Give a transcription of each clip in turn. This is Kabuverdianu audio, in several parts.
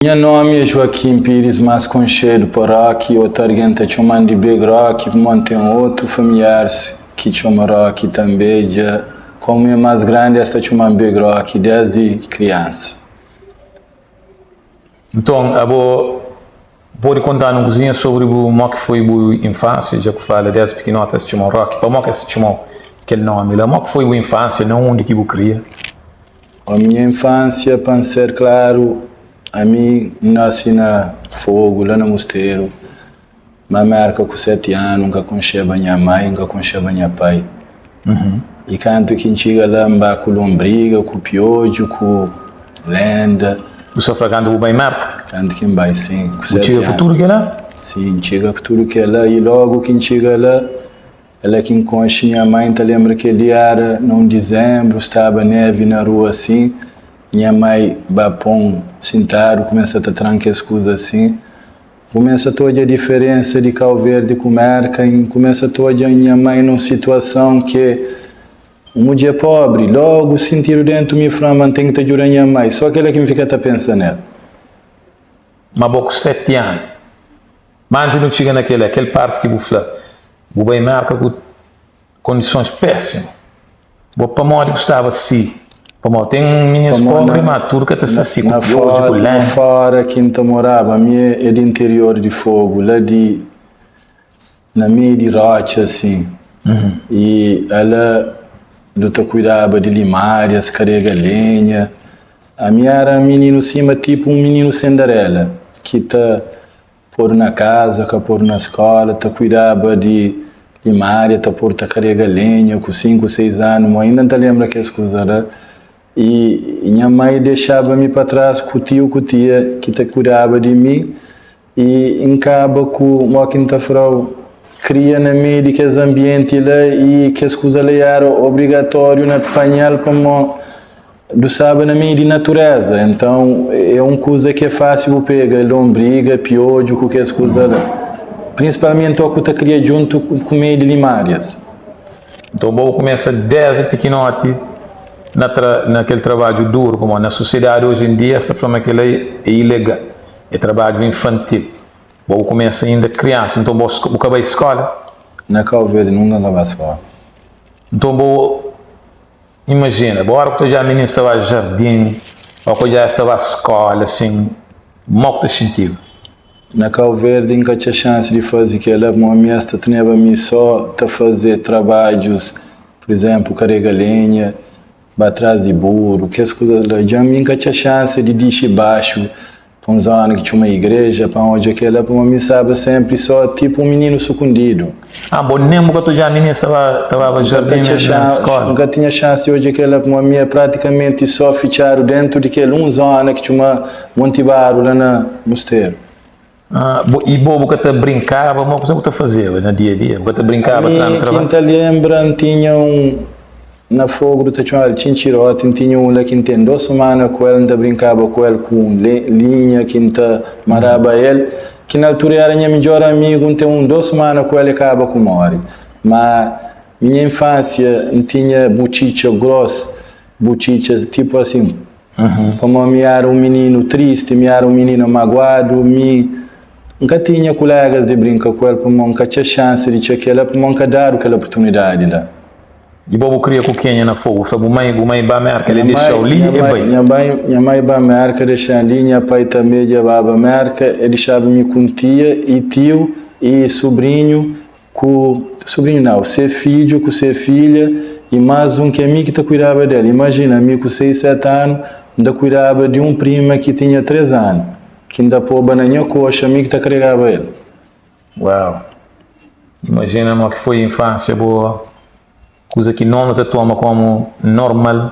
Nha nomi é Joaquim Pires, más konxedu pa Roki, otu argen ta txoma-m di Big Roki pamodi N ten otu familiaris ki txoma Roki tanbe. Dja komu mi é más grandi es ta txoma-m Big Roki desdi kriansa. Nton, abo pode konta-nu un kuzinha sobri bu mo ki foi bu infánsia, dja ku fala desdi pikinoti es txoma-u Roki, pamodi ki es txoma-u kel nomi la? Mo ki foi bu infánsia, na undi ki bu kria? A minha infância, pa N ser klaru, ami N nasi na Fogu, la na Musteru, ma Merka ku 7 anu N ka konxeba nha mai, N ka konxeba nha pai. I kantu ki N txiga la N ba ku lonbriga, ku piodju, ku lenda. Bu sta fla kantu bu bai Merka? Kantu ki N bai, sin, ku Bu 7 txiga ku anu. tudu kela? Sin, N txiga ku tudu kela i logu ki N txiga la, El ki N konxe nha mai, N ta lenbra kel dia éra na un dizenbru, staba nevi na rua asin, nha mai ba pon sintadu, kumesa ta tra-m kes kuza asin. N kumesa ta odja diferensa di Kau Verdi ku Merka, N kumesa ta odja nha mai na un situason ke un mudjer pobri, logu sintidu dentu mi fla ma N ten ki ta djuda nha mai, so kela ki N fika ta pensa nel. Ma bo ku 7 anu. Ma antis di nu txiga na kel-la, kel párti ki bu fla, bu bai Merka ku kondisons pésimu. Bo pamodi bu staba si? Pamodi ten mininus pobri, ma tudu ka ta sta si, ku piodju, ku Na lama. fóra ki N ta moraba, mi é di interior di Fogu, la di na meiu di rótxa asin. I ala du ta kuidaba di limárias, karega lenha. Ami éra mininu sima tipu un mininu sendarela ki ta Podu na kaza, ka podu na skola, ta kuidaba di limária, ta podu ta karega lenha ku 5, 6 anu, mo inda N ta lenbra kes kuza la. I nha mai dexaba mi pa tras ku tiu ku tia ki ta kuidaba di mi i N kaba ku, mo ki N ta frau, kria na meiu di kes anbienti la i kes kuza la i éra obrigatóriu na panha-l pamo Du staba na meiu di natureza, entãu é un kuza ki é fásil bu pega lonbriga, piodju ku kes kuza la. Prinsipalmenti ó ku ta kria djuntu ku meiu di limárias. Nton bo bu kumesa desdi pikinoti na tra na kel trabadju duru, pamodi na susiedadi oji en dia es ta fla ma kel-la é ilegal, é trabadju infantil. Bo bu kumesa inda kriansa, nton bo bu ka bai skola? Na Kau Verdi nunka N ka bai skola. Nton bo Imajina, bo ora ku ta odja mininus ta ba jardin, o ku odja es ta ba skola, asin, mo ku ta xintiba? Na Kau Verdi N ka txa xansi di faze kela, pamodi mi es ta teneba mi so ta faze trabadjus, pur izenplu, karega lenha, ba tras di buru, kes kuzas la. Dja mi N ka txa xansi di dixi baxu Pa un zona ki txuma igreja pa N odja kela pamodi mi N staba senpri so tipu un mininu sukundidu. Ah, bo nen bu ka ta odjaba mininu ta ba ta baba jardin na na skola? N ka tinha xansi di odja kela pamodi mi é pratikamenti so fitxadu dentu di kel un zona ki txuma Monti Baru la na Musteru. Ah, bo i bo bu ka ta brinkaba? Mo kuza bu ta fazeba na dia a dia? Bu ka ta brinkaba Ami tra-nu ki N trabadju? ta lenbra N tinha un Na Fogu du ta txoma-l Txintxiroti, N tinha un la ki N ten dos sumana ku el, N ta brinkaba ku el ku un linha ki N ta maraba el, ki na altura era nha midjor amigu, N ten un dos sumana ku el e kaba ku móre. Ma mi nha infansia N tinha butxitxa gros, butxitxas tipu asin, pamodi mi era un mininu tristi, mi era un mininu maguadu, mi N ka tinha kulégas di brinka ku el pamodi N ka txia xansi di txia kela, pamodi N ka dadu kel oportunidadi la. I bo bu kria ku kenha na Fogu? Fla bu mai, bu mai ba Merka, el dexa-u li, e bai. Nha mai, nha mai ba Merka, dexa-m li, nha pai tanbe dja baba Merka, e dixaba mi ku un tia i tiu i subrinhu ku, subrinhu nau, se fidju ku se filha i más un ki ami ki ta kuidaba del. Imajina, ami ku seis, seti anu, N ta kuidaba di un prima ki tinha tres anu, ki N ta poba na nha koxa, ami ki ta karegaba el. Uau! Imajina mo ki foi infansia bo, kuza ki no nu ta toma komu normal,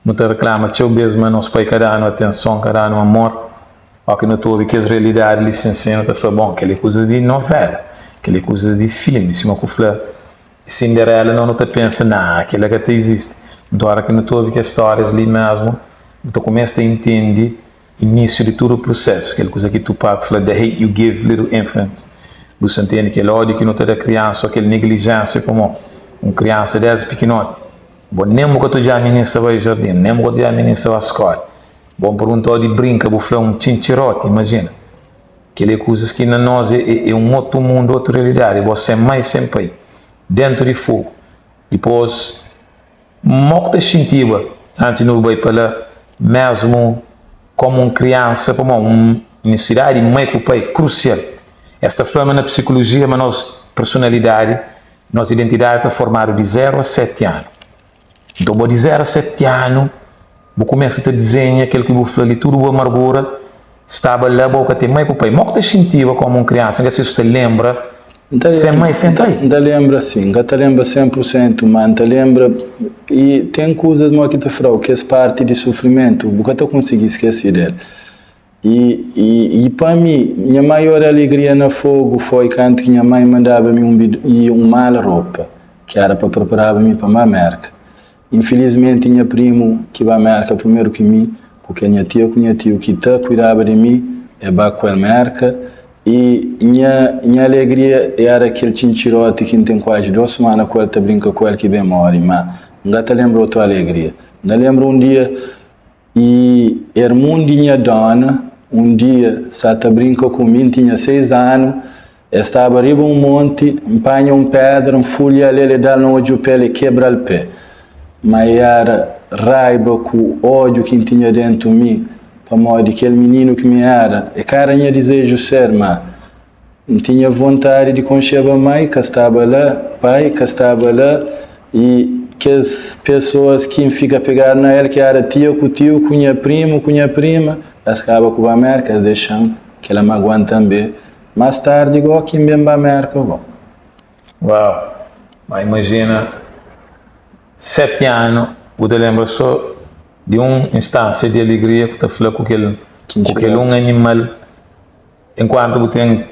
nu ta reklama txeu bes ma nos pai ka danu atenson, ka danu amor, o ki nu ta obi kes realidadi li sin sin, nu ta fla, bon, kel-li é kuzas di novela, kel-li é kuzas di filmi, sima ku fla Cinderela, no nu ta pensa, na, kel-la ka ta izisti. Nton, ora ki nu ta obi kes stórias li mesmu, nu ta kumesa ta intendi Inísiu di tudu prusésu, kel kuza ki Tupac fla, The hate you give little infants. Bu sta ntende kel ódiu ki nu ta da kriansa ô kel neglijénsia pamó un kriansa désdi pikinoti, bo nen bu ka ta odja minins ta bai jardin, nen bu ka ta odja minins ta ba skóla. Bo N pergunta-u di brinka, bu fla un txintxiroti, imajina. Kel-li é kuzas ki na nos é un otu mundu, otu realidadi. Bo sen mai, sen pai, dentu di fogu. Dipôs, mó ku ta xintiba antis di nu bai pa la, mésmu kómu un kriansa? Pamodi un nisisidadi di mai ku pai é krusial. Es ta fla ma na psikolojia ma nos personalidadi, nos identidadi ta formadu di zeru a seti anu. Nton, bo di zeru a seti anu, bu kumesa ta dizenha kel ki bu fla li, tudu bu amargura staba la, bo ka ten mai ku pai. Mo ku ta xintiba komu un kriansa? N ka si su ta lenbra sen mai, sen pai. N ta lenbra sin, N ka ta lenbra 100 pur sentu, ma N ta lenbra i ten kuzas mo ki ta fla-u kes parti di sufrimentu bu ka ta konsigi skese del. I, i, i pa mi, nha maior alegria na Fogu foi kantu ki nha mai mandaba mi un bid i un mala ropa, ki era pa preparaba mi pa ba Merka. Infilismenti, nha primu ki ba Merka primeru ki mi, ku kel nha tia ku nha tiu ki ta kuidaba di mi, e ba ku el Merka. I nha, nha alegria era kel txintxiroti ki N ten kuazi dos sumana ku el ta brinka ku el ki ben móre. Ma N ka ta lenbra otu alegria. N ta lenbra un dia I ermun di nha dóna, un dia, sa ta brinka ku mi, N tinha seis anu, el staba riba un monti, N panha un pédra, N fulha-l el, e da-l na odju pé, el e kebra-l pé. Má e éra raiba ku ódiu ki N tinha déntu mi, pamodi kel mininu ki mi éra, e ka éra nha dizeju ser, má N tinha vontadi di konxeba mai ka staba la, pai ka staba la i kes pesoas ki N fika pegadu na el ki éra tia ku tiu ku nha primu ku nha prima es kaba ku ba Mérka es dexa-m kel-la magua-m tanbe. Más tardi gó ki N ben ba Mérka gó. Uau! Má imajina 7 anu bu ta lenbra sô di un instánsia di alegria ku ta fla ku kel ku kel un animal. Enkuantu bu ten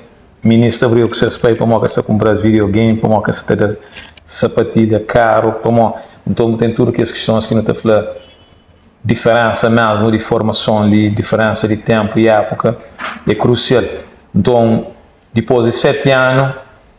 minis ta briga ku ses pai pamodi ka sta kunpra-s videogame, pamodi ka sta ta da sapatilha karu, pamodi. Nton bu ten tudu kes kistons ki nu ta fla diferensa mesmu di formason li, diferensa di tenpu i épuka é krusial. Nton dipôs di 7 anu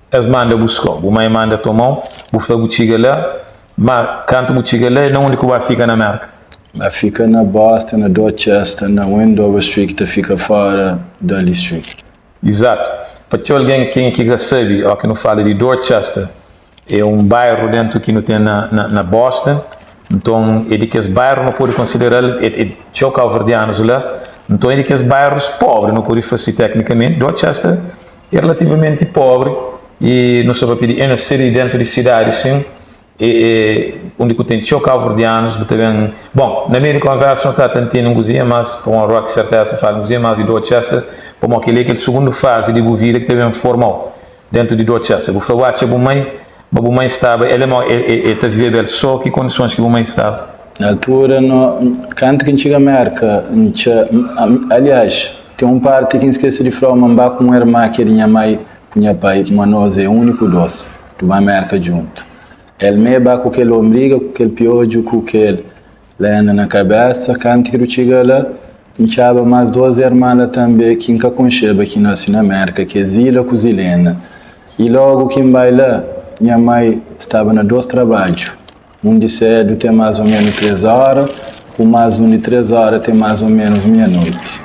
es manda buska-u, bu mai manda toma-u, bu fla bu txiga la, ma kantu bu txiga la é na undi ku bu ba fika na Merka? Ba fika na Boston, na Dorchester, na Wendover Street ki ta fika fora Dudley Street. Izatu. Pa txeu algen kenha ki ka sabe, ó ki nu fala di Dorchester, é un bairu dentu ki nu ten na na Boston. Nton é di kes bairu nu pode konsidera-l, é é txeu kauverdianus la, nton é di kes bairus pobri nu pode fla si teknikamenti Dorchester é relativamenti pobri i nu sta papia di inner city dentu di sidadi sin. E undi ku ten txeu kauverdianus bu ta ben bon na meiu di konversa nu ta ta ntende un kuzinha mas pamodi Rocky serteza ta fala un kuzinha mas di Dorchester pamodi kel-li é kel sugundu fazi di bu vida ki ta ben forma-u dentu di Dorchester bu fla bu atxa bu mai ma bu mai staba el é mau el ta viveba el so ki kondisons ki bu mai staba? Na altura no kantu ki N txiga Merka N txa aliás ten un parti ki N skese di fla-u ma N ba ku un irma ki é di nha mai ku nha pai ma nos é úniku dos du ba Merka djuntu. El mê ba ku kel ombriga, ku kel piodju, ku kel lenda na kabésa. Kantu ki du txiga la, N txaba más dos erman la tanbê ki N ka konxeba, ki nase na Mérka, ki é Zila ku Zilena. I lógu ki N bai la, nha mai staba na dos trabadju, un di sédu te más ô ménus três óra, ku más un di três óra te más ô ménus mia-noti.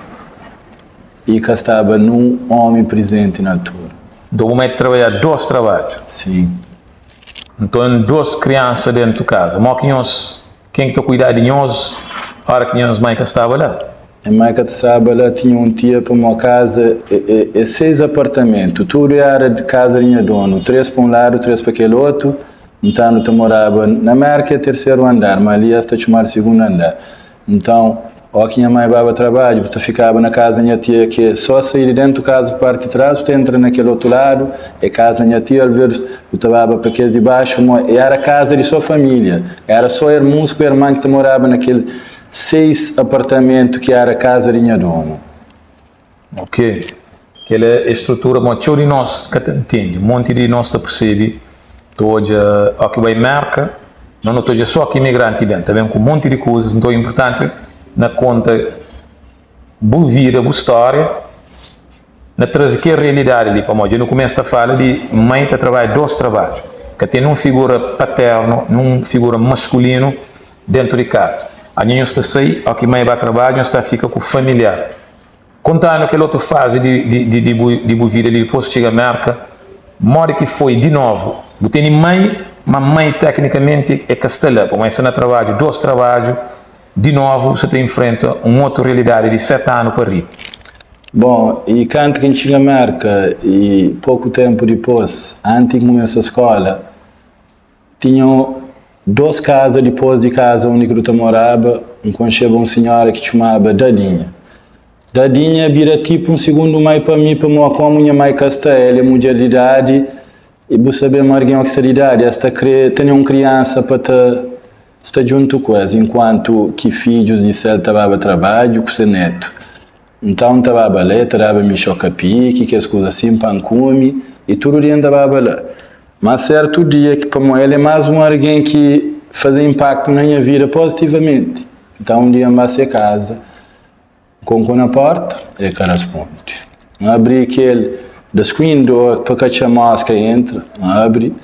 I ka staba nun ómi prizenti na altura. Nton bu mai ta trabadja dos trabadju? Sin. Nton dos kriansa dentu kaza. Mo ki nhos, ken ki ta kuida di nhos ora ki nhos mai ka staba la? Nha mai ka ta staba la, tinha un tia pamo kaza é 6 apartamentu, tudu era kaza di nha donu, 3 pa un ladu, 3 pa kel otu, nta nu ta moraba na Merka é terseru andar, ma ali es ta txumadu sigundu andar. Nton, óki nha mai baba trabadju, bu ta fikaba na kaza nha tia ki é só sai di dentu kaza pa parti tras, bu ta entra na kel otu ladu, é kaza nha tia, alvês bu ta baba pa kes di baxu, mo éra kaza di só família, éra só irmons ku irman ki ta moraba na kel seis apartamentu ki éra kaza di nha donu. Ok, kel é strutura, bon, txeu di nos ka ta ntende, un monti di nos ta persebe, ta odja óki bai Merka, nos no ta odja só ki imigranti ben, ta ben ku un monti di kuzas, nton é inpurtanti na konta bu vida, bu stória, na traze kel realidadi li, pamodi dja nu kumesa ta fala di mai ta trabadja dos trabadju, ka ten nun figura paternu, nun figura maskulinu dentu di kaza. Anho nhos ta sai, óki mai ba trabadju nhos ta fika ku familiar. Konta-nu kel otu fazi di di di bu di bu vida li dipôs ki txiga Merka, modi ki foi di novu? Bu tene mai, ma mai teknikamenti e ka sta la, pamodi e sta na trabadju, dos trabadju, di novu bu sta ta infrenta un otu realidadi di 7 anu pa riba. Bon, i kantu ki N txiga Merka i poku ténpu dipôs, anti N kumesa skóla, Tinha dos kaza dipôs di kaza undi ki du ta moraba, N konxeba un sinhora ki txumaba Dadinha. Dadinha bira tipu un sigundu mai pa mi pamó komu nha mai ka sta, el é mudjer di idadi i bu sabe ma argen ki sta di idadi es ta kre tene un kriansa pa ta sta djuntu ku es inkuantu ki fidjus di sel ta baba trabadju ku se netu. Nton N ta baba la, el ta daba mi xoka-piki, kes kuza sin pa N kume, i tudu dia N ta baba la. Má sértu dia, ki pamodi el é más un algen ki faze inpaktu na nha vida pozitivamenti, nton un dia N ba se kaza, N konko na pórta, el ka rasponde. N abri kel the screen door pa ka txa móska entra, N abri,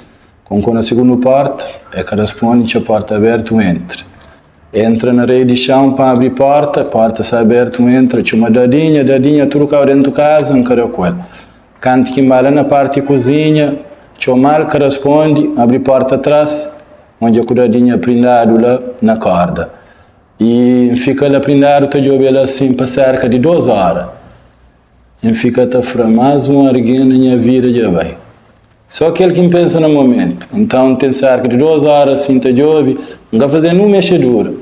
konko na sigundu pórta, el ka rasponde, N txa pórta abértu, N entra. Entra na rei di xãu pa abri porta, porta sta abertu, N entra, txoma Dadinha, Dadinha, tudu kau dentu kaza, N ka da ku el. Kantu ki N ba la na parti kuzinha, txomal, ka raspondi, N abri porta tras, N odja ku Dadinha prindadu la na korda. I N fika la prindadu ta djobe el asin pa serka di dos ora. N fika ta fra, Más un argen na nha vida dja bai. Só kel ki N pensa na momentu. Nton, N ten serka di dos óra asin ta djobe, N ka faze nun mexedura.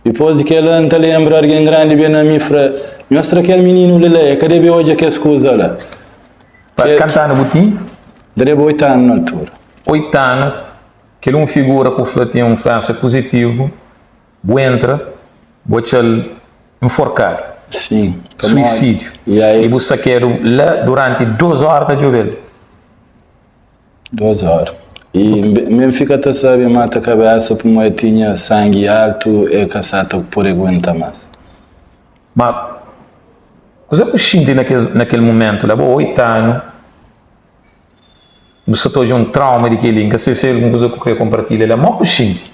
Dipôs di kel-la, N ta lenbra argen grandi ben na mi fra, Nhos tra kel mininu li la, e ka debe odja kes kuza la. Pa kantu anu bu tinha? N ta debe oitu anu na altura. Oitu anu, kel un figura ku fla tinha un influénsia puzitivu. Bu entra, bu atxa-l nforkadu. Sim. Suisídiu. I bu sakedu la duranti dos óra ta djobe-l. Dos óra. I mi N fika ta sabe mata kabésa pamodi el tinha sangi altu, el ka sa ta pode aguenta más. Ma kuzê ku xinti na kel mumentu la? Bo oitu anu. Bu sta ta odja un trauma di kel-li. N ka sabe si é algun kuza ku krê konpartilha la. Mó ku xinti?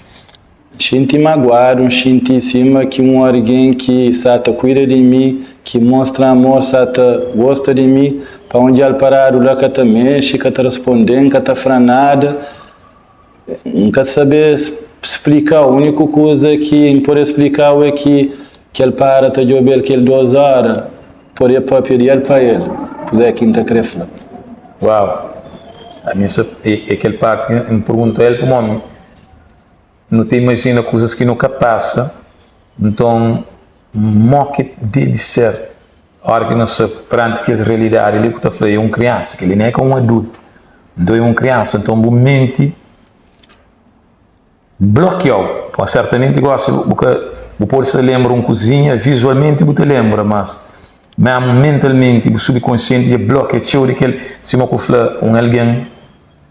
N xinti maguadu, N xinti sima ki un argen ki sa ta kuida di mi, ki mostra amor, sa ta gosta di mi, pa un dja-l paradu la ka ta mexe, ka ta responde-m, ka ta fra nada. N ka sabe splika-u. Úniku kuza ki N pode splika-u é ki kel para ta djobe-l kel dos óra, pode pâpia di el pa el, kuzê ki N ta krê fla. Uau! Ami sa é kel parti ki N pergunta el pamodi nu ta imajina kuzas ki nu ka pasa, nton mo ki debe ser Ora ki nu sta peranti kes realidadi li ku ta fla é un kriansa, kel-li nen é ka un adultu, nton é un kriansa, nton bu menti blokiau, pamodi sertamenti gosi bu ka bu pode sta lenbra un kuzinha vizualmenti bu ta lenbra, mas mésmu mentalmenti bu subkonsienti dja blokia txeu di kel, sima ku fla un algen,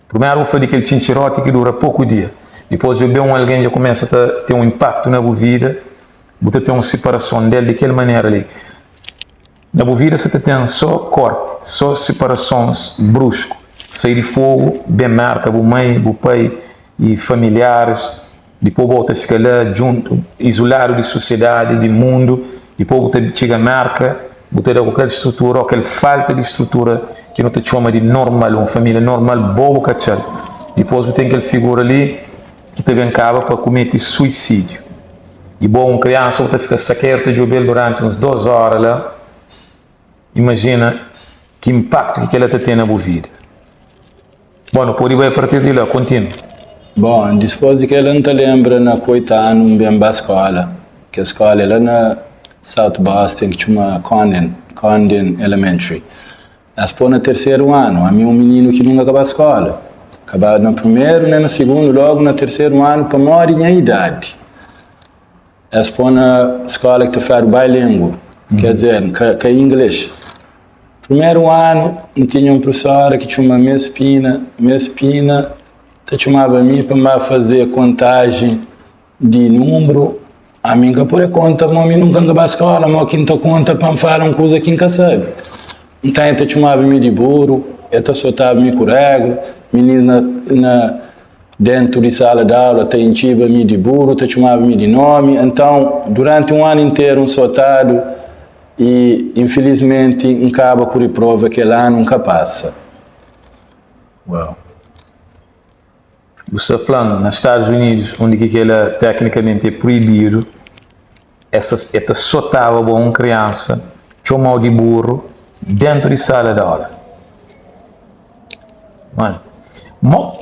primeru bu fla di kel txintxiroti ki dura poku dia, dipôs dja ben un algen dja kumesa ta ten un inpaktu na bu vida. Bu ta ten un siparason del di kel manera li. Na bu vida sa ta ten so korti, so siparasons brusku. Sai di fogu, ben merka bu mai, bu pai i familiaris, dipô bo ta fika la djuntu, izuladu di susiedadi, di mundu, dipô bu ta txiga merka, bu ta da ku kel strutura o kel falta di strutura ki nu ta txoma di normal, un familia normal, bo bu ka atxal. Dipôs bu ten kel figura li ki ta ben kaba pa kumete suisídiu. I bo un kriansa bu ta fika sakedu ta djobe-l duranti uns dos óra la. Imajina ki inpaktu ki kel-la ta ten na bu vida. Bon, nu pode bai apartir di la. Kontinua. Bon, dispôs di kel-la N ta lenbra na ku oitu anu N ben ba skóla. Kel skóla é la na South Boston ki txoma Condon, Condon Elementary. Es pô na terseru anu. Ami un mininu ki nunka ka ba skóla. Ka ba na primeru nen na sigundu, lógu na terseru anu pamodi nha idadi. Es pô na skóla ki ta fladu bilingue, ker dizer, ka, ka ingles. Primeru anu, N tinha un prufesora ki txoma Miss Pina. Miss Pina ta txomaba mi pa N ba faze kontajen Di nunbru, ami N ka pode konta pamodi mi nunka N ka ba skola, mo ki N ta konta pa N fala un kuza ki N ka sabe? Nta el ta txumaba mi di buru, el ta sotaba mi ku régua, minis na na. Dentu di sala di aula ta intxiba mi di buru, ta txumaba mi di nomi. Entãu, duranti un anu interu N sotadu i infilismenti N kaba ku riprova kel anu N ka pasa. Uau. Bu sta fla-m na Stadus Unidus undi ki kel-la teknikamenti é proibidu, es ta sotaba bo un kriansa txoma-u di burru dentu di sala di aula. Mano, mo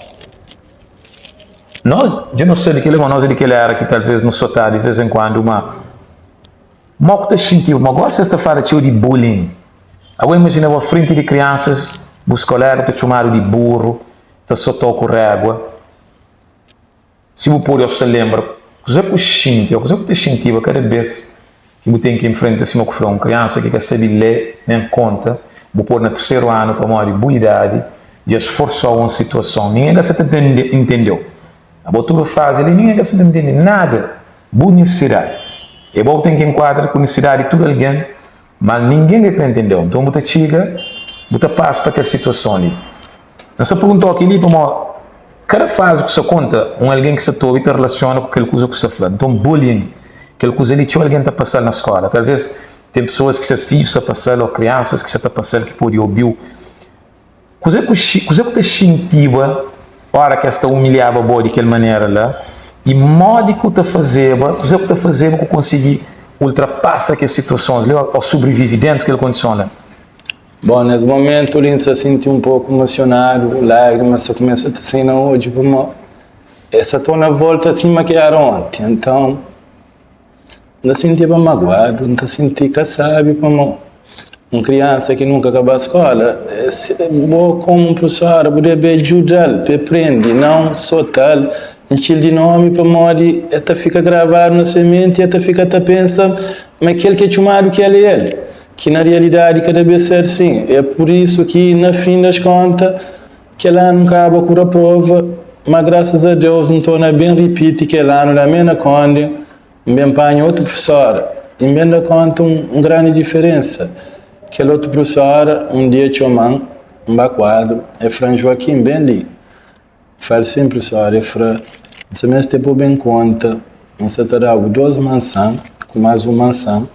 nós dja nu sabe kel-la, ma nós é di kel era ki talvês nu sotadu di vês en kuandu, ma mo ku ta xintiba? Ma gosi es ta fala txeu di bullying. Abo imajina bo frenti di kriansas, bus kolega ta txomadu di burru, ta sota-u ku régua. Si bu pode ô sta lenbra kuzê ku xinti ô kuzê ku ta xintiba kada bês ki bu ten ki infrenta sima ku fla un kriansa ki ka sabe lé nen konta, bu pode na terseru anu pamodi bu idadi dja sforsa-u un situason ningen ka sa ta intende-u. Abo tudu fazi li ningen ka sa ta intende nada bu nisisidadi é bo bu ten ki enkuadra ku nisisidadi di tudu algen ma ningen ka kre intende-u nton bu ta txiga bu ta pasa pa kel situason li. N sta pergunta-u kel-li pamodi kada fazi ku sta konta, un algen ki sta ta obi ta relasiona ku kel kuza ku sta fla. Nton, bullying, kel kuza li txeu algen ta pasa-l na skóla. Talvês ten pesoas ki ses fidju sta pasa-l ô kriansas ki sta ta pasa-l ki pode obi-u. Kuzê ku kuzê ku ta xintiba óra ki es ta umilhaba bo di kel manera la i modi ku ta fazeba, kuzê ku ta fazeba ku konsigi ultrapasa kes situasons li ô sobrivive déntu kel kondison la? Bon, nes momentu li N sta sinti un poku emosionadu, lágrimas sta kumesa ta sai na odju pamodi es sta torna volta sima ki éra onti. Entãu, N ta sintiba maguadu, N ta sinti kasabi pamodi un kriansa ki nunka ka ba skóla, bo komu un prufesora bu debe djuda-l pa el prende, nãu sota-l, ntxi-l di nomi pamodi el ta fika gravadu na se menti, el ta fika ta pensa ma kel ki é txumadu kel é el. Ki na rialidadi ka debe ser sin. É pur isu ki na fin das konta kel anu N kaba ku raprova, ma grasas a Deus N torna ben ripiti kel anu la me na Konde, N ben panha otu prufesora i N ben da konta un grandi diferensa. Kel otu prufesora un dia txoma-m, N ba kuadru, el fla-m, Joaquim, ben li. Fal sin prufesor, e fra, N sa meste po ben konta, N sa ta da-bu dos mansan ku mas un mansan,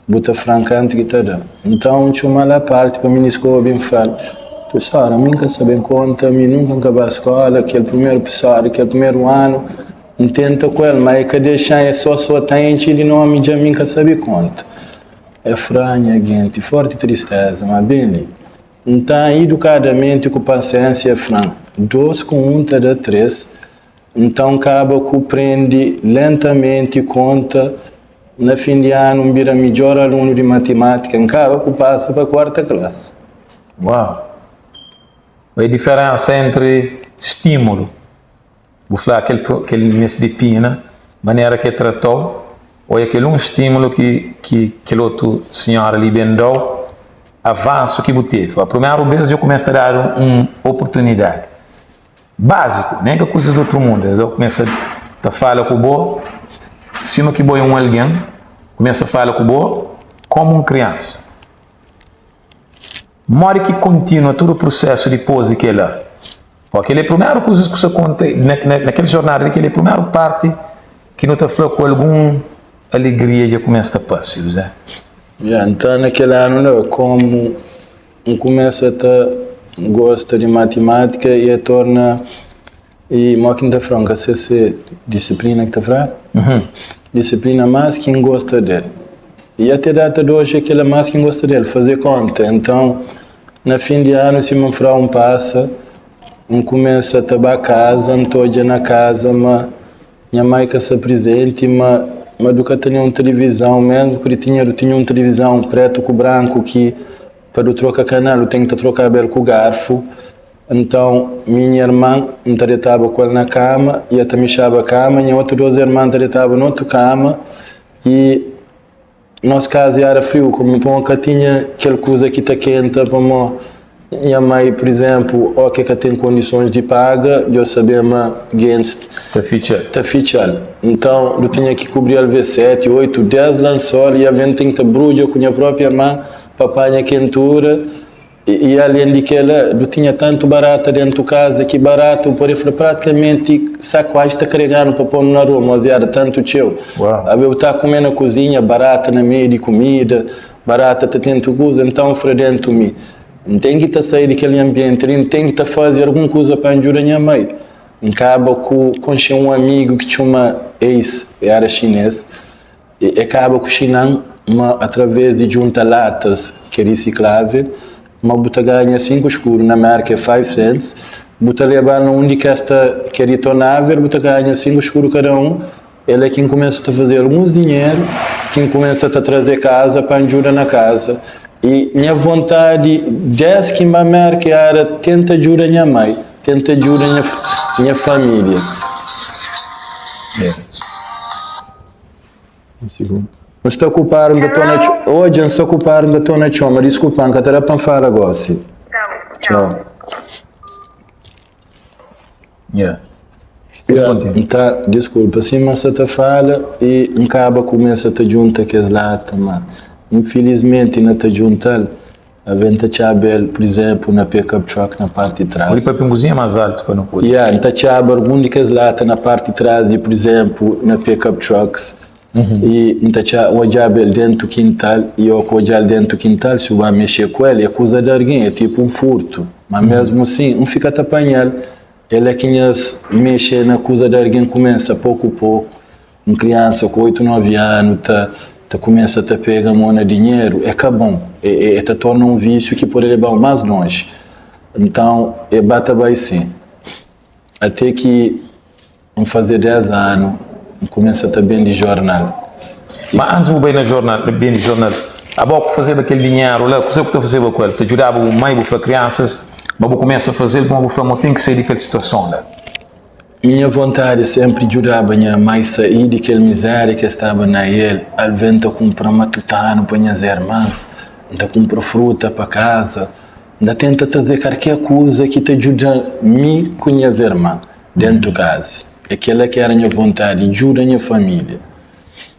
bu ta fran kantu ki ta da. Nton, N txoma-l aparti pa minis ka obi, N fal, Prufesor, ami N ka sa ben konta, ami nunka N ka ba skola, kel primeru prufesor di kel primeru anu, N tenta ku el, ma e ka dexa-m, e so sota intxi di nomi dja mi N ka sabe konta. E fra, Nha genti, forti tristeza, ma ben li. Nta idukadamenti ku pasiensia fla-m, dos ku un ta da tres, nton kaba ku prende lentamenti konta, na fin di anu N bira midjor alunu di matimátika, N kaba ku pasa pa kuarta klasi. Uau! Oi diferensa entri stimulu. Bu fla kel kel meste di pina, manera ki e tratau, oia kel un stimulu ki ki kel otu sinhora li ben dau, avansu ki bu tevi. Pa primeru bes dja kumesa ta dadu un oportunidadi baziku, nen ka kuzas di otru mundu, es dau kumesa ta fala ku bo sima ki bo e un algen, kumesa fala ku bo komu un kriansa. Modi ki kontinua tudu prusesu dipôs di kel-la? Ó, kel-li é primeru kuzas ku sta konta na, na, na kel jornada li, kel-li é primeru parti ki nu ta fla ku algun alegria dja kumesa ta parse, José. Ya, nta na kel anu la, komu N kumesa ta gosta di matimátika i e torna i mo ki N ta fla, N ka se se disiplina ki ta fladu, disiplina más ki N gosta del. I ate data di oji é kela más ki N gosta del, faze konta. Entãu, na fin di anu, sima N fra, un pasa, N kumesa ta ba kaza, N ta odja na kaza ma nha mai ka sta prizenti, ma ma du ka tene un tilivizãu, mesmu ku di tinha, du tinha un tilivizãu pretu ku branku ki pa du troka kanal du ten ki ta trokaba el ku garfu. Entãu, mi nha irman, N ta detaba ku el na kama i el ta mixaba kama, nha otu dos irman ta detaba na otu kama. I nos kaza éra friu, komu pamo ka tinha kel kuza ki ta kenta, pamo nha mai, pur izénplu, óki el ka ten kondisons di paga, dja sabê ma gentis Ta fitxa-l. ta fitxa-l. Nton, du tinha ki kubri alvês séti, oitu, des lansol i alvês N ten ki ta brudja ku nha própi irman pa panha kentura. I alén di kel-la, du tinha tantu barata déntu kaza ki barata, bu pode fla, pratikamenti sa kuazi ta karega-nu pa pô-nu na rua, mos éra tantu txeu. Abe bu ta kume na kuzinha, barata na meiu di kumida, barata ta tentu kuza. Nton, N fla déntu mi, N ten ki ta sai di kel anbienti li, N ten ki ta faze algun kuza pa N djuda nha mai. N kaba ku konxe un amigu ki txoma Ace, e éra xinês. E kaba ku xina-m ma através di djunta latas ki é risiklavel, ma bu ta ganha 5 skudu, na Merka é 5 cents, bu ta leba-l na undi ki es ta ki é ritonavel, bu ta ganha 5 skudu kada un. É la ki N kumesa ta faze alguns dinheru, ki N kumesa ta traze kaza pa N djuda na kaza. I nha vontadi des ki N ba Merka éra tenta djuda nha mai, tenta djuda nha nha família. N sta okupadu, N ta torna Odja, N sta okupadu, N ta torna txoma. Diskulpa, N ka ta da pa N fala gósi. Txau. Yeah. N ta, diskulpa, sima N sta ta fala i N kaba kumesa ta djunta kes lata, ma infilismenti na ta djunta-l. Avé N ta txaba el, pur izénplu, na pickup truck na parti tras. Pode papia un kuzinha más altu pa nu pode. Ya, N ta txaba algun di kes lata na parti tras di, pur izénplu, na pickup trucks. I N ta txa, odjaba el déntu kintal, i óki odja-l déntu kintal, si bu ba mexe ku el, é kuza di argen, é tipu un furtu. Má mésmu sin, N fika ta panha-l. É la ki nhas mexe na kuza di argen kumesa poku-poku. Un kriansa ku 8, 9 anu ta ta kumesa ta pega mo na dinheru é ka bon, e e ta torna un vísiu ki pode leba-u más lonji. Nton, e ba ta bai sin. Até ki N faze 10 anu, N kumesa ta bende jornal. Ma antis bu bai na jornal, bende jornal, abo ku fazeba kel dinheru la, kuzê ku ta fazeba ku el? Ta djudaba bu mai, bu fla kriansas ma bu kumesa faze-l pamodi bu fla ma bu ten ki sai di kel situason la? Minha vontadi é senpri djudaba nha mai saí di kel mizéria ki el staba na el. Alvês N ta kunpra matutanu pa nhas irmans, N ta kunpra fruta pa kaza, N ta tenta traze kalker kuza ki ta djuda mi ku nhas irman déntu kaza. É kel-la ki éra nha vontadi, djuda nha família.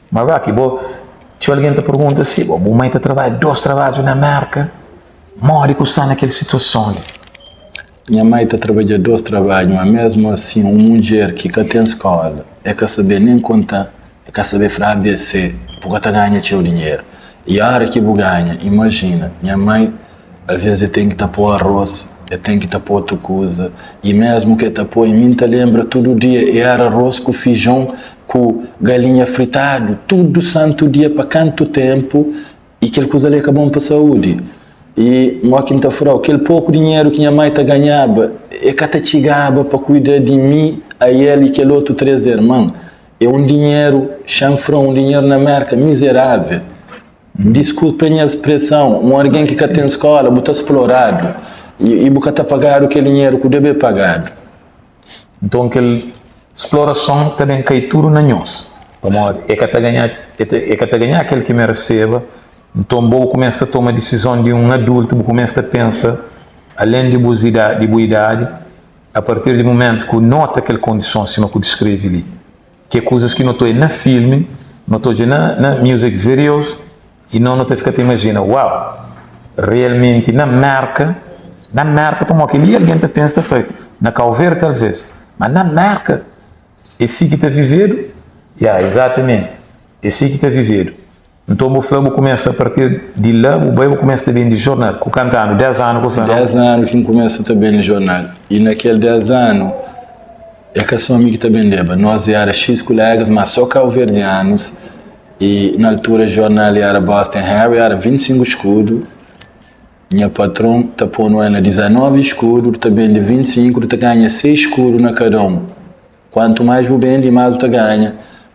Má Rocky, bo, txeu algen ta pergunta si, bo, bu mai ta trabadja dôs trabadju na Mérka, modi ku sta na kel situason li? Nha mai ta trabadja dos trabadju, ma mesmu asin un mudjer ki ka ten skola, e ka sabe nen konta, e ka sabe fla ABC, bu ka ta ganha txeu dinheru. I ora ki bu ganha, imajina, nha mai alves e ten ki ta po aros, e ten ki ta po otu kuza, i mesmu ki e ta poi, mi N ta lenbra tudu dia e era aros ku fijon ku galinha fritadu tudu santu dia pa kantu tenpu, I kel kuza li é ka bon pa saúdi. I mo ki N ta fla-u, kel poku dinheru ki nha mai ta ganhaba, e ka ta txigaba pa kuida di mi, ael i kel otu 3 irman. É un dinheru, xa-m fla-u, un dinheru na Mérka mizerável. Diskulpa nha spreson, un algen ki ka ten skóla, bu ta sploradu i bu ka ta pagadu kel dinheru ku debe pagadu. Nton kel splorason ta ben kai tudu na nhos, pamodi e ka ta ganha, e ka ta ganha kel ki mereseba. Nton bo bu kumesa ta toma disizon di un adultu, bu kumesa ta pensa alen di bus idadi, di bu idadi, a partir di mumentu ku nota kel kondison sima ku diskrevi li, ki é kuzas ki no ta oja na filmi, no ta oja na na music videos, I no no ta fika ta imajina, Uau! Realmenti na Merka, na Merka, pamodi kel-li algen ta pensa, ta fla, na Kauverdi talvês, ma na Merka é si ki ta vivedu? Ya, izatamenti, é si ki ta vivedu. Nton bu fla, bu kumesa apartir di la, bu bai bu kumesa ta bende jornal. Ku kantu anu? 10 anu ku fla, nau? 10 anu ki N kumesa ta bende jornal. I na kel 10 anu, é ka sô mi ki ta bendeba. Nos éra X kulégas, má sô kauverdianus. I na altura jornal era Boston Herald, era 25 skudu. Nha patron ta ponu el na 19 skudu, ta bende 25, ta ganha 6 skudu na kada un. Kuantu mais bu bende, mais bu ta ganha.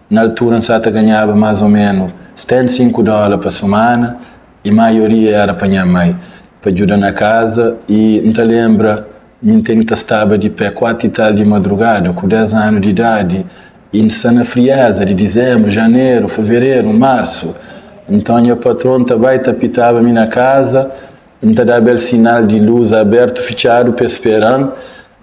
Na altura N sa ta ganhaba mais o menu 75 dola pa sumana i maioria era pa nha mai, pa djuda na kaza. I N ta lenbra mi N ten ki ta staba di pe 4 i tal di madrugada ku 10 anu di idadi. I N sta na frieza di dizembru, janeru, fevereru, marsu. Nton nha patron ta bai ta pitaba mi na kaza, N ta daba el sinal di lus abertu fitxadu pa el spera-m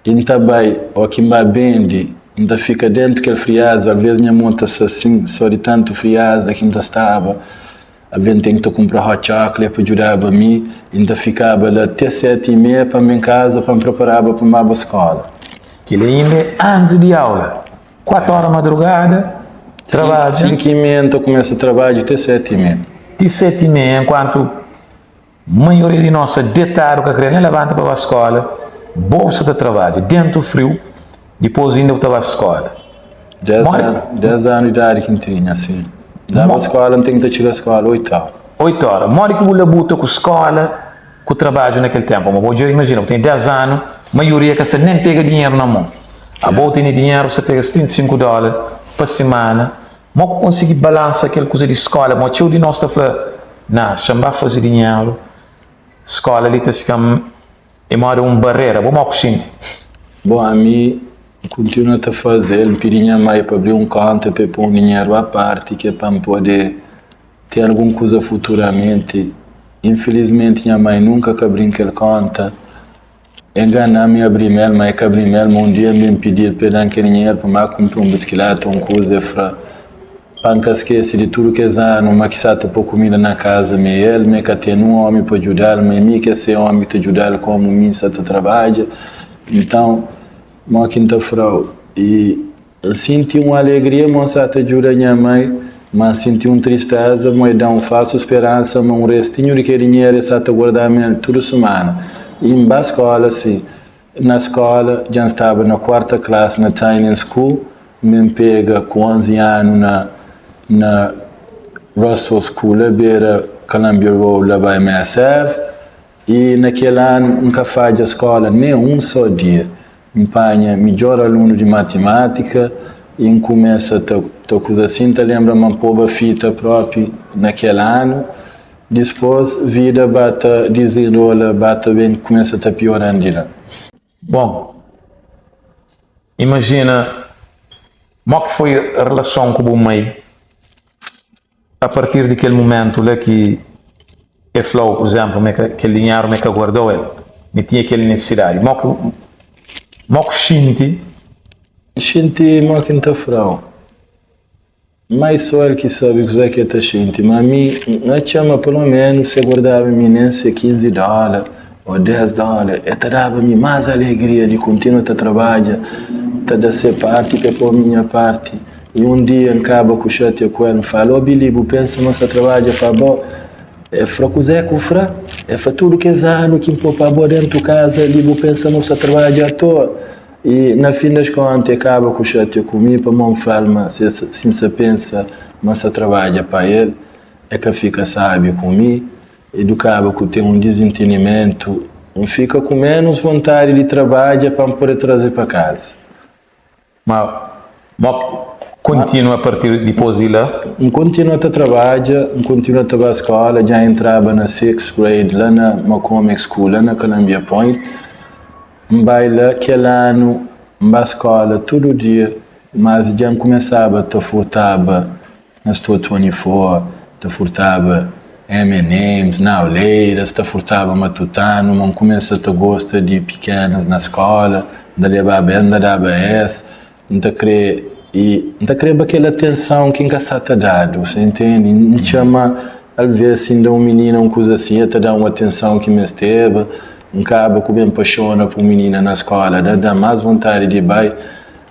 i N ta bai. Ó ki N ba bende, N ta fika dentu kel frieza, alvês nha mon ta sta sin, sô di tantu frieza ki N ta staba. Alvês N ten ki ta kunpra hot chocolate pa djudaba mi i N ta fikaba la te 7:30 pa N ben kaza pa N preparaba pa N baba skóla. Kel-li inda é antis di aula. 4 óra madrugada, trabadja. 5:30 N ta kumesa trabadju te 7:30. Ti 7:30, enkuantu maioria di nos sta detadu ka kre nen labanta pa ba skóla, bo sta ta trabadja dentu friu, dipôs inda bu ta ba skóla. 10 anu, 10 anu idadi ki N tinha, sin. N ta ba skóla, N ten ki ta txiga skóla 8 óra. 8 óra. Modi ki bu labuta ku skóla, ku trabadju na kel ténpu? Ma bo dja imajina, bu ten 10 anu, maioria ka sta nen pega dinheru na mon. Abo bu tene dinheru, bu sta pega 75 dóla pa simana. Mo ku konsigi balansa kel kuza di skóla? Mo txeu di nos ta fla, Na, xa N ba faze dinheru, skóla li ta fika-m É moda un barera, bo mau ku xinti? Bon, ami N kuntinua ta faze-l, N pidi nha mai pa abri un konta pa e pô un dinheru a parti ki é pa N pode ten algun kuza futuramenti. Infilismenti nha mai nunka ka abri-m kel konta. E ngana-m, e abri-m el, ma e ka abri-m el. Ma un dia N ben pidi-l pa e da-m kel dinheru pa N ba kunpra un bisikileta o un kuza, e fla. Pa N ka skese di tudu kes anu ma ki sa ta po kumida na kaza mi é el, mi ka ten un omi pa djuda-l, ma é mi ki é se omi ki ta djuda-l komu mi N sa ta trabadja. Nton, mo ki N ta fra-u? I N sinti un alegria mo N sa ta djuda nha mai, ma N sinti un tristeza mo e da-m un falsu speransa ma un restinhu di ke dinheru e sa ta guarda-m el tudu sumana. I N ba skola si. Na skola, dja N staba na kuarta klasi na Tynan School, N ben pega ku 11 anu na na Russell School la bera Columbia Road la bai Mass Ave, i na kel anu N ka fadja skola nen un so dia. N panha midjor alunu di matimátika i N kumesa ta ta kuza si. N ta lenbra ma N poba fita propi na kel anu. Dispôs, vida ba ta dizenrola, ba ta ben kumesa ta pioran di la. Bon, imajina mo ki foi relason ku bu mai a partir di kel mumentu la ki e fla-u, pur izénplu, ma kel dinheru ma e ka guarda-u el, ma e tinha kel nisisidadi. Mo ki mo ku xinti? N xinti mo ki N ta fla-u. Mai so el ki sabe kuzé ki el ta xinti, ma mi N atxa ma peloménus si el guardaba mi nen se 15 dóla ô 10 dóla, el ta daba mi más alegria di kontinua ta trabadja, ta da se párti pa el pô-m nha párti. I un dia N kaba ku xatia ku el, N fala, Ó Billy, bu pensa ma N sta trabadja pa bo? El fla, Kuzé ku fra? El fla, Tudu kes anu ki N pô pa bo déntu kaza li, bu pensa ma bu sta trabadja atoa? I na fin das konta e kaba ku xatia ku mi pamo N fla-l ma si N sa pensa ma N sa trabadja pa el, e ka fika sabi ku mi i du kaba ku ten un dizintendimentu. N fika ku menus vontadi di trabadja pa N pode traze pa kaza. Ma mo kontinua a partir dipos di la? N kontinua ta trabadja, N kontinua ta ba skola, dja N entraba na sixth grade la na McCormick School la na Columbia Point. N bai la kel anu, N ba skola tudu dia, mas dja N kumesaba ta furtaba na Store 24, ta furtaba M&M's, Now Laters, ta furtaba matutanu, ma N kumesa ta gosta di pikenas na skola, N ta lebaba es, N ta daba es. N ta kre i N ta kreba kel atenson ki N ka sa ta dadu, sa intende? N txama, alvês si N da un minina un kuza asi, el ta da-m un atenson ki mesteba. N kaba ku ben paxona pa un minina na skóla, da da-m más vontadi di bai.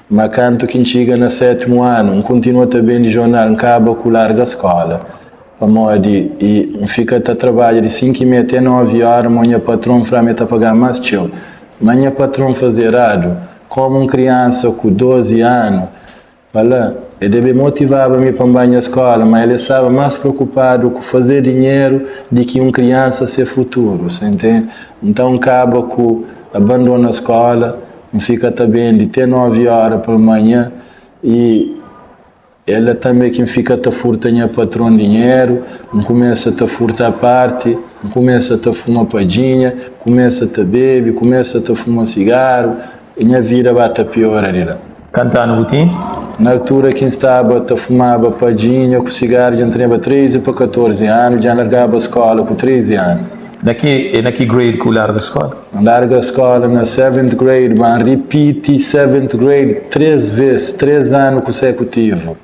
Má kantu ki N txiga na sétimu anu, N kontinua ta bende jornal, N kaba ku larga skóla. Pamodi i N fika ta trabadja di sinku i meia te novi óra, má nha patron fla-m el ta paga-m más txeu. Má nha patron faze eradu. Kómu un kriansa ku 12 anu, pa la, el debe motivaba mi pa N ba nha skóla, má el e staba más preokupadu ku faze dinheru di ki un kriansa se futuru, sa intende? Nton, N kaba ku abandona skóla, N fika ta bende te 9 óra palmanha i. É la tanbe ki N fika ta furta nha patron dinheru, N kumesa ta furta apárti, N kumesa ta fuma padjinha, kumesa ta bebe, kumesa ta fuma sigaru, i nha vida ba ta piora di la. Kantu anu bu tinha? Na altura ki N staba ta fumaba padjinha ku sigaru dja N teneba 13 pa 14 anu, dja N largaba skóla ku 13 anu. Na ki na ki grade ki bu larga skóla? N larga skóla na seventh grade, ma N ripiti seventh grade 3 vês, 3 anu kusekutivu.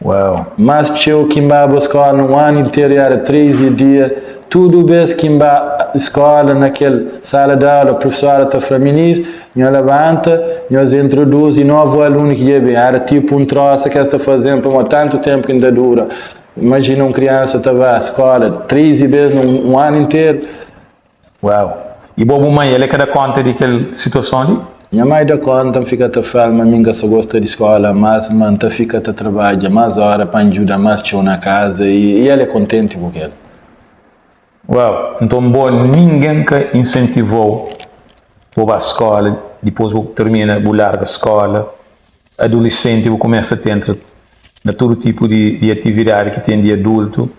Uau! Más txeu ki N baba skóla na un anu interu éra 13 dia. Tudu bês ki N ba skóla na kel sala di aula, profesóra ta fla, Minis, nho labanta, nhos introduzi novu alunu ki dja ben. Éra tipu un trósa ki es ta faze-m pamodi tantu ténpu ki N ta dura. Imajina un kriansa ta ba skóla 13 bês na un anu interu. Uau! I bo bu mai, el é ka da konta di kel situason li? Nha mai da konta, N fika ta fla-l ma mi N ka sta gosta di skóla más, ma N ta fika ta trabadja más óra pa N djuda más txeu na kaza i el é kontenti ku kel. Uau! Nton bo ningen ka insentivou bo ba skóla, dipôs bu tirmina bu larga skóla, adulesenti bu kumesa ta entra na tudu tipu di di atividadi ki ten di adultu,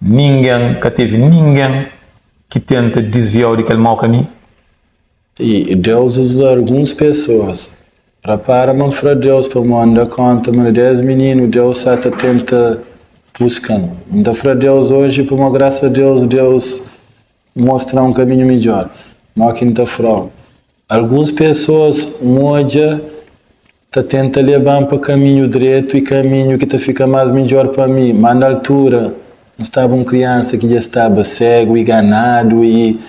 ningen ka tevi ningen ki tenta disvia-u di kel mau kaminhu? I Deus uza alguns pesoas. Rapara ma N fla Deus pamodi N da kónta ma na des mininu Deus sa ta tenta buska-m. N ta fla Deus oji pamodi grasa a Deus, Deus mostra-m un kaminhu midjór. Má ki N ta fla-u, Alguns pesoas N odja ta tenta leba-m pa kaminhu dretu i kaminhu ki ta fika más midjór pa mi. Má na altura, N staba un kriansa ki dja staba ségu i ganadu i,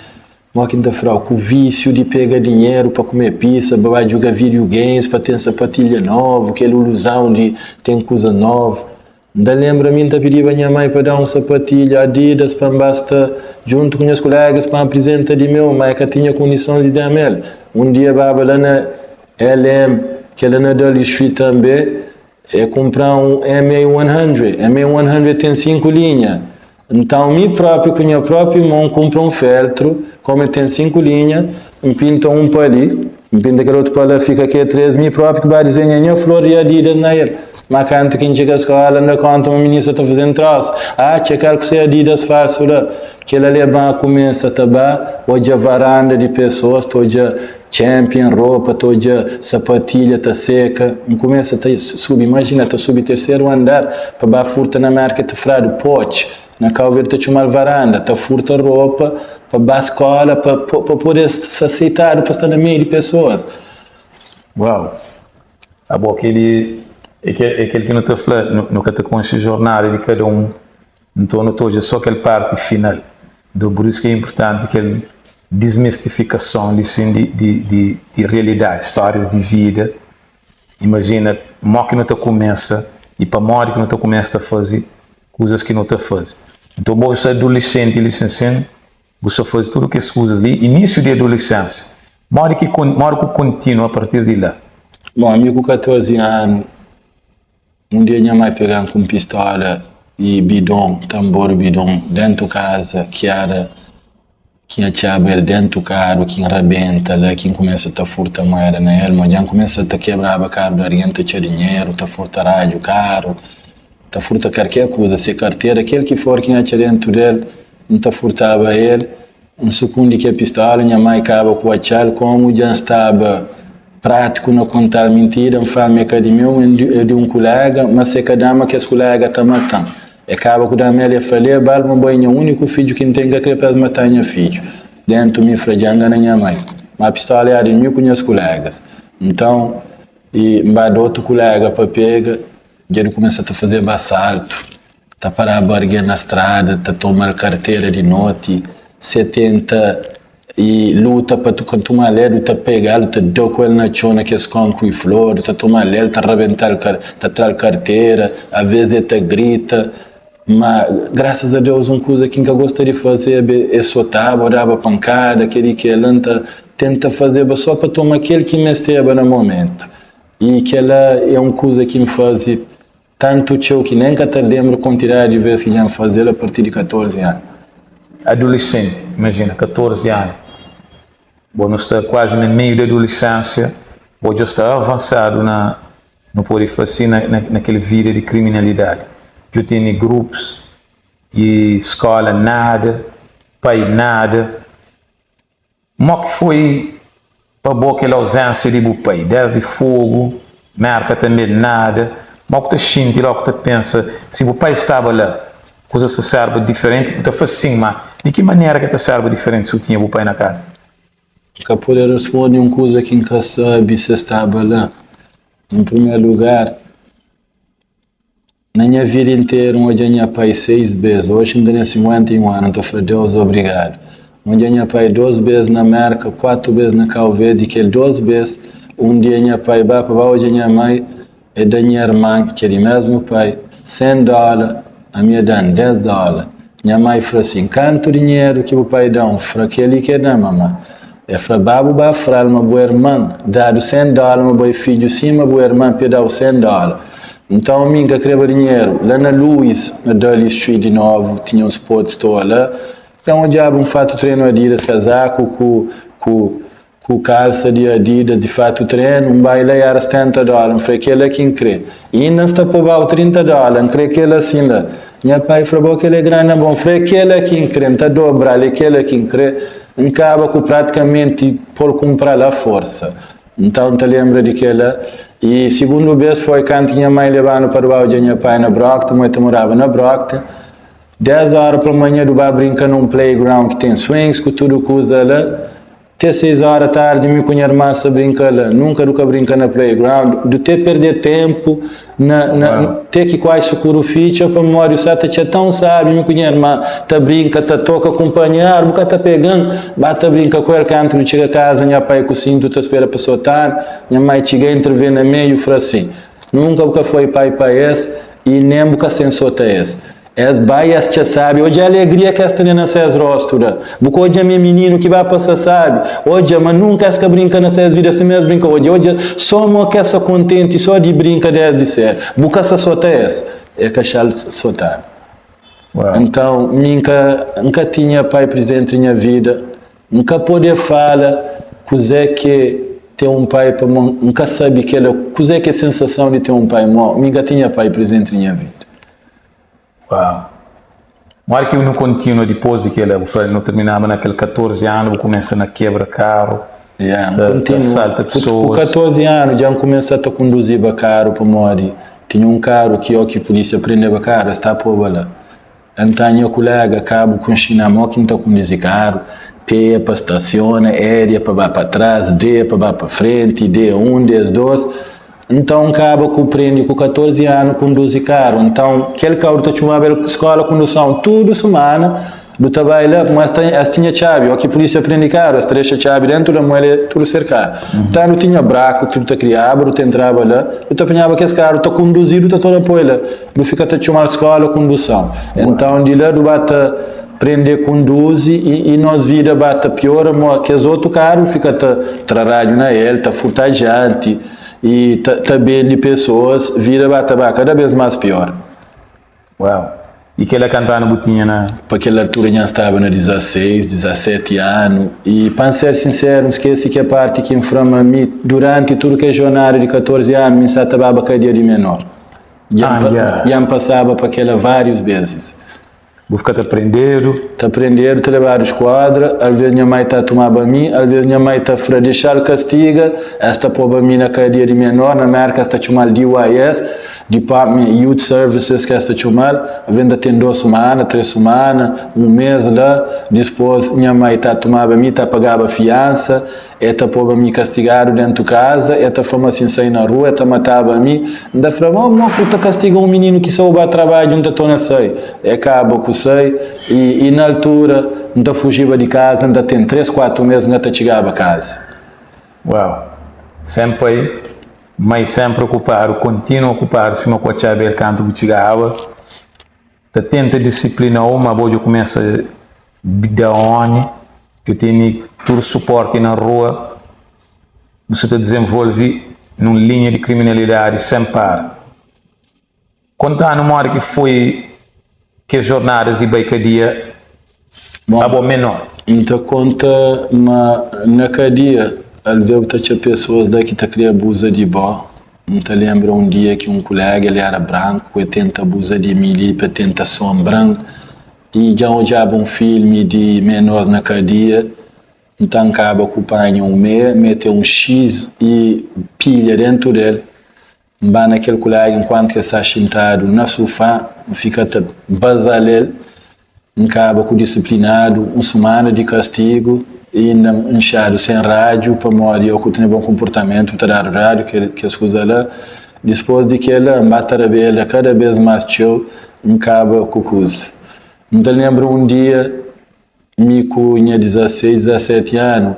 modi ki N ta fla-u, ku vísiu di pega dinheru pa kume pisa, pa ba djuga vídiu games, pa ten sapatilha novu, kel iluzon di ten kuza novu. N ta lenbra mi N ta pidiba nha mai pa da-m un sapatilha Adidas pa N ba sta djuntu ku nhas kulégas pa N aprizenta di meu, má e ka tinha kondisons di da-m el. Un dia baba la na LM, ki é la na Dudley Street tanbê, e kunpra-m un MA100. MA100 ten 5 linha. Nton, mi própi ku nha própi mon, N kunpra un feltru, kómu el ten 5 linha, N pinta un pa li, N pinta kel otu pa la, fika ke 3, mi própi ki ba dizenha nha flor di Adidas na el. Má kantu ki N txiga skóla, N da kónta ma minista ta faze-m trósa. Ah, txeka-l ku se Adidas falsu la! Kel-la leba-m a kumesa ta ba odja varanda di pesoas, ta odja Champion, ropa, ta odja sapatilha ta seka. N kumesa ta subi, imajina, ta subi terseru andar pa ba furta na Merka ta fradu porch, na Kau Verdi ta txumal varanda, ta furta ropa pa ba skola pa pa pode sta aseitadu pa sta na meiu di pesoas. Uau! Abo keli é kel é kel ki nu ta fla, nu ka ta konxe jornada di kada un. Nton nu ta odja sô kel párti final. Nton pur isu ki é inportanti kel dismistifikason li sin di di di di realidadi, stórias di vida. Imajina mó ki nu ta kumesa i pamodi ki nu ta kumesa ta faze kuzas ki nu ta faze. Nton bo sta adulesenti li sin sin, bu sta faze tudu kes kuzas li, inísiu di adulesénsia. Modi ki modi ku kontinua a partir di la? Bon, ami ku 14 anu, Un dia nha mai pega-m ku un pistola i bidon, tanbor bidon, dentu kaza ki era ki N atxaba el dentu karu ki N rabenta la ki N kumesa ta furta mueda na el, ma dja N kumesa ta kebraba karu di algen ta txa dinheru, ta furta radiu karu, ta furta karker kuza, se kartera, kel ki for ki N atxa dentu del N ta furtaba el. N sukundi ke pistola, nha mai kaba ku atxal, komu dja N staba pratiku na kontal mintida, N fal ma e ka di meu, e di un kulega, ma se ka da-m, kes kulega ta mata-m. E kaba ku da-m el, e fla, Lebal, ma bo e nha uniku fidju ki N ten, N ka kre pa es mata nha fidju. Dentu mi, N fla, dja N ngana nha mai, ma pistola era di mi ku nhas kulegas. Nton, e N ba da otu kulega pa pega, dja du kumesa ta fazeba asaltu. Ta paraba argen na strada ta toma-l kartera di noti, se tenta i luta pa ka toma-l el, ta pega-l, ta da ku el na txon na kes concrete floor, ta toma-l el, ta rabenta-l, ta tra-l kartera, aves el ta grita, ma grasas a Deus un kuza ki N ka gosta di fazeba é sotaba o daba pankada, kel-li kel-la, N ta tenta fazeba so pa toma kel ki N mesteba na momentu i kel-la é un kuza ki N faze. Tantu txeu ki nen ka ta lenbra kuantidadi di ves ki dja N faze-l a partir di 14 anu. Adulesenti, imajina, 14 anu, bo nu sta kuazi na meiu di adulesensia, bo dja sta avansadu na, nu pode fla si, na, na kel vida di kriminalidadi. Dja tene grupus i skola nada, pai nada. Mo ki foi pa bo kel ausensia di bu pai? Desdi Fogo, Merka tanbe nada. Mo ku ta xinti la o ku ta pensa si bu pai staba la kuzas ta serba diferenti? Bu ta fla sin, ma di ki manera ke ta serba diferenti si bu tinha bu pai na kaza? N ka pode responde un kuza ki N ka sabe si e staba la. Em primeru lugar. Na nha vida interu N odja nha pai 6 bês. Oji N tene 51 anu, N ta fla Deus obrigadu. N odja nha pai 2 bês na Merka, 4 bês na Kau Verdi. Kel 2 bês, un dia nha pai ba pa ba odja nha mai, el da nha irman, ki é di mésmu pai, 100 dóla, ami el da-m 10 dóla. Nha mai fla sin, Kantu dinheru ki bu pai da-u? N fla, Kel-li ki el da-m, mamá. El fla, Ba bu ba fla-l ma bu irman dadu 100 dóla, ma bo é fidju sima bu irman pa el da-u 100 dóla. Nton, mi N ka kreba dinheru. La na Louis, na Dudley Street di novu, tinha un sport store la. Nton, N odjaba un fatu trenu Adidas, kazaku ku ku ku kalsa di Adidas di fatu trenu. N bai la i éra 70 dóla. N fla, É kel-la ki N krê. I inda N sta poba-u 30 dóla. N krê kel-la sin la. Nha pai fla, Bo kel-la é grandi na bo. N fla, É kel-la ki N krê. N ta dobra-l. É kel-la ki N krê. N kaba ku pratikamenti pô-l kunpra-l aforsa. Nton, N ta lenbra di kel-la. I sigundu bês foi kantu nha mai leba-nu pa du ba odja nha pai na Brockton, ma el ta moraba na Brockton. Dés óra pa manha du ba brinka na un playground ki ten swings ku tudu kuza la. Te seis óra tardi mi ku nha irman sta brinka la. Nunka du ka brinka na playground. Du te perde ténpu na, na, te ki kuazi sukuru fitxa pamodi du sa ta txa tãu sabi mi ku nha irman ta brinka, ta toka kunpanheru, bu ka ta pega-m, ba ta brinka ku el. Kantu nu txiga kaza nha pai ku sintu ta spera pa sota-nu. Nha mai txiga intervê na meiu fra sin, Nunka bu ka foi pai pa es i nen bu ka sen sota es. Es bai es txa sabi, odja alegria ki es tene na ses rostu da. Bu ka odja mi mininu ki ba pasa sabi, odja ma nunka es ka brinka na ses vida sima es brinka odja, odja so mo ki es sa kontenti so di brinka desdi sedu. Bu ka sa sota es, e ka xal sotadu. Entãu mi nka nka tinha pai prizenti nha vida, nka pode fala kuzé ke ten un pai pamo nka sabi kela kuzé ke sensasãu di ten un pai mo mi nka tinha pai prizenti nha vida. Uau! Modi ki nu kontinua dipôs di kel-la? Bu fla nu tirminaba na kel 14 anu, bu kumesa na kebra karu, Ya, N ta, ta kontinua. salta Ku, ku pesoas. 14 anu dja N kumesa ta konduziba karu pamodi tinha un karu ki óki pulísia prendeba karu es ta poba la. Antan nha kuléga kabu ku nxina-m mó ki N ta konduzi karu, P pa stasiona, R pa ba pa tras, D pa ba pa frenti, D un, D dos. Nton, N kaba ku prende ku 14 anu konduzi karu. Nton, kel kau du ta txumaba el Skola Konduson. Tudu sumana du ta bai la, ma es ta es tinha txabi. Óki pulísia prende karu, es ta dexa txabi dentu la, ma el é tudu serkadu. Nton, du tinha braku ki du ta kriaba, du ta entraba la, du ta panhaba kes karu, ta konduzi, du ta torna poi la. Du fika ta txoma-l Skola Konduson. Nton, di la du ba ta prende konduzi i, i nos vida ba ta piora, ma kes otu karu fika ta tra rádiu na el, ta furta janti. I ta ta bende pesoas, vida ba ta ba kada bes más pior. Uau! I kela kantu anu bu tinha na. Pa kel altura dja N staba na 16, 17 anu. I pa N ser sinseru, N skese ke parti ki N fla ma mi, duranti tudu kes jornada di 14 anu, mi N sa ta baba kadia di menor. Dja N Ah, ya. dja N pasaba pa kela várius bezis. Bu fika ta prendedu. Ta prendedu, ta lebadu skuadra, alvês nha mai ta tumaba mi, alvês nha mai ta fra dexa-l kastiga, es ta poba mi na kadia di menor, na Merka es ta txuma-l DYS, Department Youth Services ki es ta txuma-l, alvês N ta ten dos sumana, três sumana, un mês la, dispôs nha mai ta tumaba mi, ta pagaba fiansa, E ta poba mi kastigadu dentu kaza, e ta fla ma si N sai na rua e ta mataba mi. N ta fla, Mo, mo ku ta kastiga un mininu ki sa ba trabadju, N ta torna sai. E kaba ku sai i, i na altura N ta fujiba di kaza, N ta ten tres, kuatu mes N ka ta txigaba kaza. Uau! Sen pai, mai senpri okupadu, kontinua okupadu sima ku atxaba el kantu bu txigaba. Ta tenta disiplina-u, ma bo dja kumesa da ómi, dja tene tudu suporti na rua, bu sa ta dizenvolve nun linha di kriminalidadi sen para. Konta-nu modi ki foi kes jornadas di bai kadia Bon, abo menor. N ta konta ma na kadia alvê bu ta atxa pesoas la ki ta kre abuza di bo. N ta lenbra un dia ki un kulega, el éra branku, el tenta abuza di mi li pa tenta sonbra-m. I dja N odjaba un filmi di menor na kadia, nta N kaba ku panha un meia, mete un xis i pilha dentu del. N ba na kel kulega enkuantu ki el sta xintadu na sufá, N fika ta bazal el. N kaba ku disiplinadu un sumana di kastigu i inda N xadu sen rádiu pamodi eu ku tene bon konportamentu ta dadu rádiu kes kuza la. Dispôs di kel-la, N ba ta rabela kada bês más txeu, N kaba ku kuza. N ta lenbra un dia, mi ku nha 16, 17 anu,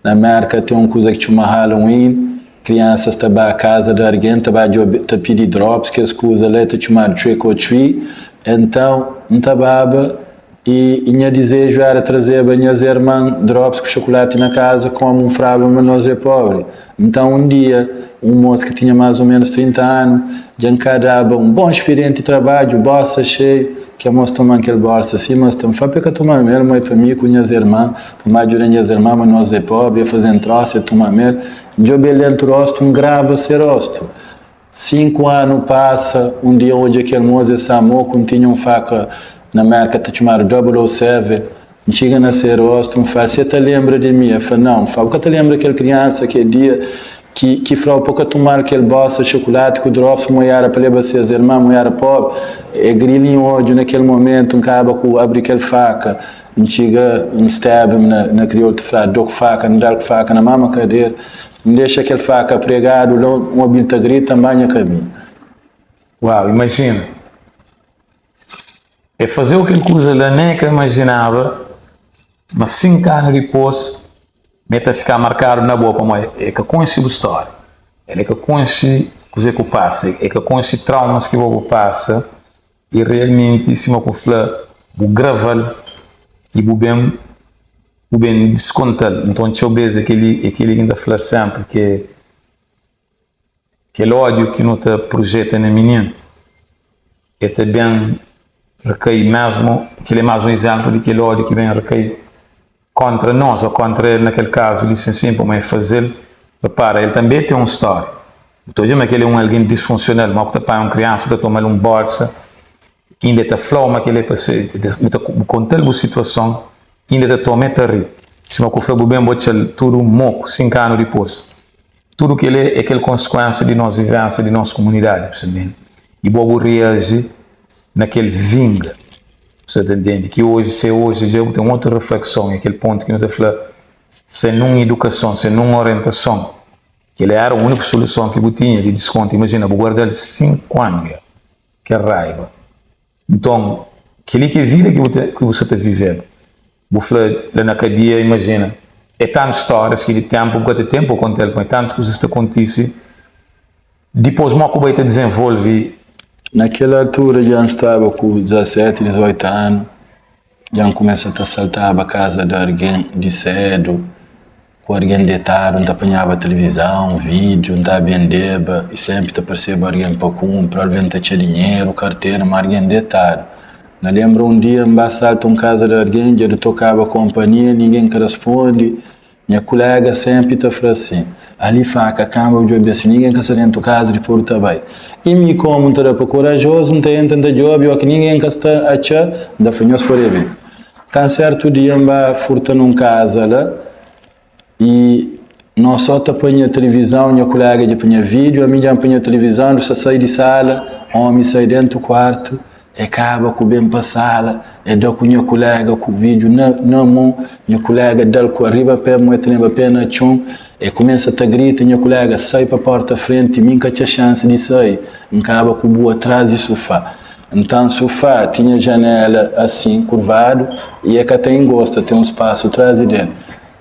na Mérka ten un kuza ki txoma Halloween, kriansas ta ba kaza di argen ta ba djobe, ta pidi drops, kes kuza la, ta txomadu trick or treat. Entãu, N ta baba I nha dizeju éra trazeba nhas irman drops ku xokulati na kaza, kómu N fraba ma nos é póbri. Nton, un dia, un môs ki tinha más ô ménus 30 anu, dja N ka daba un bon spirienti trabadju, bólsa xeiu, kel môs toma-m kel bólsa sima sta. N fla pa el ka toma-m el, ma é pa mi ku nhas irman, pa N ba djuda nhas irman, ma nos é póbri. El faze-m trósa, el toma-m el. N djobe-l déntu róstu, N grava se róstu. 5 anu pasa, un dia odja kel mos e sa moku, N tinha un faka na Merka ta txumadu 007, N txiga na se rostu, N fla, Se ta lenbra di mi? E fla, Nau. N fla, Bu ka ta lenbra kel kriansa kel dia ki ki fla-u pa ka tumal kel bosa xokulati ku drops mo era pa leba ses irman, mo era pobri? E grili nha odju na kel momentu, N kaba ku abri kel faka, N txiga, N stab-m na na kriolu ta fladu, do ku faka, N dal ku faka na mama kadera. N dexa kel faka pregadu la, N obi-l ta grita, N ba nha kaminhu. Uau, imajina! E faze-u kel kuza la, nen e ka imajinaba ma 5 anu dipôs ma e ta fika markadu na bo, pamodi e ka konxe bu stória, el e ka konxe kuzê ku pasa, e ka konxe traumas ki bo bu pasa i realmenti sima ku fla bu grava-l i bu ben bu ben diskonta-l. Nton txeu bês é kel-li é kel-li ki N ta fla sénpri ke kel ódiu ki nu ta projeta na mininu el ta ben rekai mésmu, kel-li é más un izénplu di kel ódiu ki ben rekai kóntra nos ô kóntra el na kel kazu li sin sin pamodi el faze-l repara el tanbê ten un stória bu ta odja ma kel-li é un algen disfunsional ma ku ta panha un kriansa bu ta toma-l un bólsa inda el ta fla-u ma kel-li é pa se bu ta bu konta-l bu situason inda el ta toma el ta ri sima ku fla bu ben bu atxa-l tudu moku 5 anu dipôs tudu kel-li é kel konsekuénsia di nos vivénsia di nos kumunidadi bu sta ntende i bo bu reaji na kel vinga. Bu sa ta ntende ki oji, se oji dja bu ten otu reflekson, é kel pontu ki nu ta fla, sen un idukason, sen un orientason, kel éra úniku soluson ki bu tinha di diskonta. Imajina, bu guarda-l 5 anu dja, kel raiba. Nton, kel-li ki é vida ki bu ta, ki bu sa ta viveba. Bu fla la na kadia, imajina, é tantu stórias ki di ténpu bu ka ta ten pa konta-l, pamodi tantu kuzas ta kontise. Dipôs, mó ku bai ta dizenvolve? Na kel altura dja N staba ku 17, 18 anu, dja N kumesa ta saltaba kaza di argen di sédu, ku argen detadu, N ta panhaba tilivizon, vídiu, N ta bendeba i sénpri ta parseba argen pa kunpra, alvês N ta atxa dinheru, kartera, ma argen detadu. N ta lenbra un dia N ba salta un kaza di argen, dja du tokaba konpania, ningen ka rasponde. Nha kulega senpri ta fla asin, Ali faka, kamba bu djobe si ningen ka sta dentu kaza, dipos bu ta bai. I mi komu N ta da pa korajozu, N ta entra N ta djobe, oki ningen ka sta atxa, N ta fla, Nhos pode ben. Tan sertu dia N ba furta nun kaza la i no so ta panha tilivizon, nha kulega dja panha video, ami dja N panha tilivizon, nu sta sai di sala, omi sai dentu kuartu, E kaba ku ben pa sala, e da ku nha kulega ku vidju na na mon, nha kulega dal ku riba pé, mo e teneba pé na txon, e kumesa ta grita, nha kulega sai pa porta frenti, mi nka txa xansi di sai, N kaba ku bua tras di sufá. Ntan sufá tinha janela asin, kurvadu, i e ka ta ingosta, ten un spasu tras di del.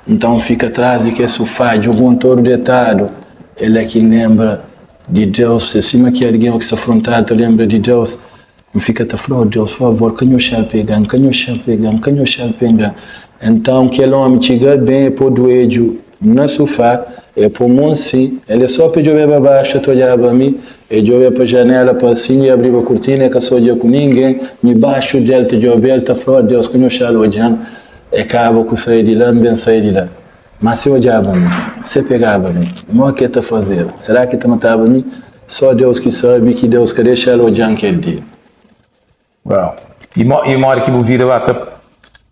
Ntan N fika tras di ke sufá, djugun todo detadu, e la ki N lenbra Di Deus, é sima ki algen ki sta frontadu ta lenbra di Deus. N fika ta fla, Oh Deus, favor, ka nho xa-l pega-m, ka nho xa-l pega-m, ka nho xa-l pega-m. Entãu, kel ómi txiga ben, e pô duedju na sufá, e pô mon sin, el é só pa e djobeba baxu, e ta odjaba mi, e djobe pa janéla pa sin, e abriba kurtina, e ka sa odja ku ningen, mi baxu del ta djobe-l, ta fla, Oh Deus, ka nho xa-l odja-m. E kaba ku sai di la, N ben sai di la. Má si odjaba mi, si e pegaba mi, mó ki e ta fazeba? Será ki e ta mataba mi? Só Deus ki sabe ki Deus ka dexa-l odja-m kel dia. Uau! I mo, i modi ki bu vida ba ta.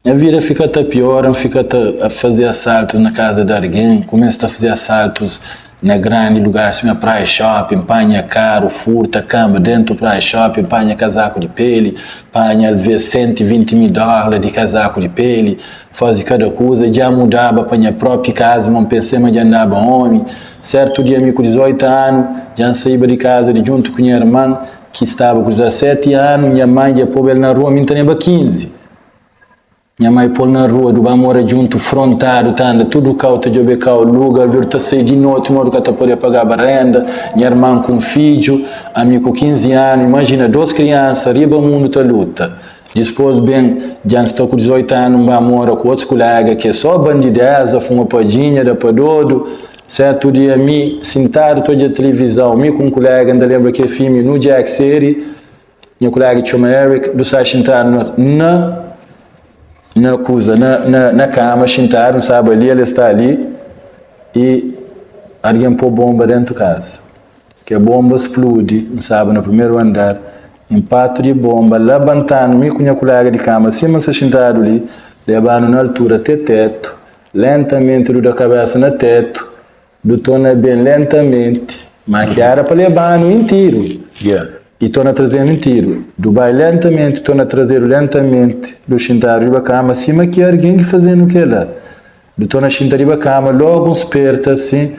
Nha vida fika ta piora, N fika ta faze asaltus na kaza di argen, kumesa ta faze asaltus. na grandi lugar sima Praia Shopping, panha karu, furta kanba dentu Praia Shopping, panha kazaku di peli, panha alvês 120 mil dólar di kazaku di peli, faze kada kuza. Dja mudaba pa nha própi kaza, ma N pensa ma dja N daba ómi. Sértu dia mi ku 18 anu, dja N saíba di kaza di djuntu ku nha irman ki staba ku 17 anu, nha mai dja poba el na rua, mi N teneba 15. Nha mai pô-l na rua, du ba mora djuntu, frontadu, ta anda tudu kau ta djobe kau, luga, alvês du ta sai di noti, ma du ka ta pode pagaba renda, nha irman ku un fidju, ami ku 15 anu, imajina dôs kriansa riba mundu ta luta. Dispôs ben, dja N sta ku 18 anu, N ba mora ku otus kuléga ki é sô bandidéza, fuma padjinha, da pa dodu. Sértu dia mi, sintadu ta odja tilivizau, mi ku un kuléga, N ta lenbra kel filmi New Jack City, Nha kulega txoma Eric, du sta xintadu nos na na kuza na na na kama xintadu, N staba li, el sta li i algen pô bonba dentu kaza. Ke bonba spludi, N staba na primeru andar, inpatu di bonba labantanu mi ku nha kulega di kama sima N sta xintadu li, lebanu na altura te tetu, lentamenti du da kabesa na tetu, Du torna ben lentamenti, ma ki era pa leba-nu intiru. I torna traze-nu intiru. Du bai lentamenti, torna trazedu lentamenti. Du xintadu riba kama sima ki argen ki faze-nu kel-la. Du torna xinta riba kama, logu N sperta asin,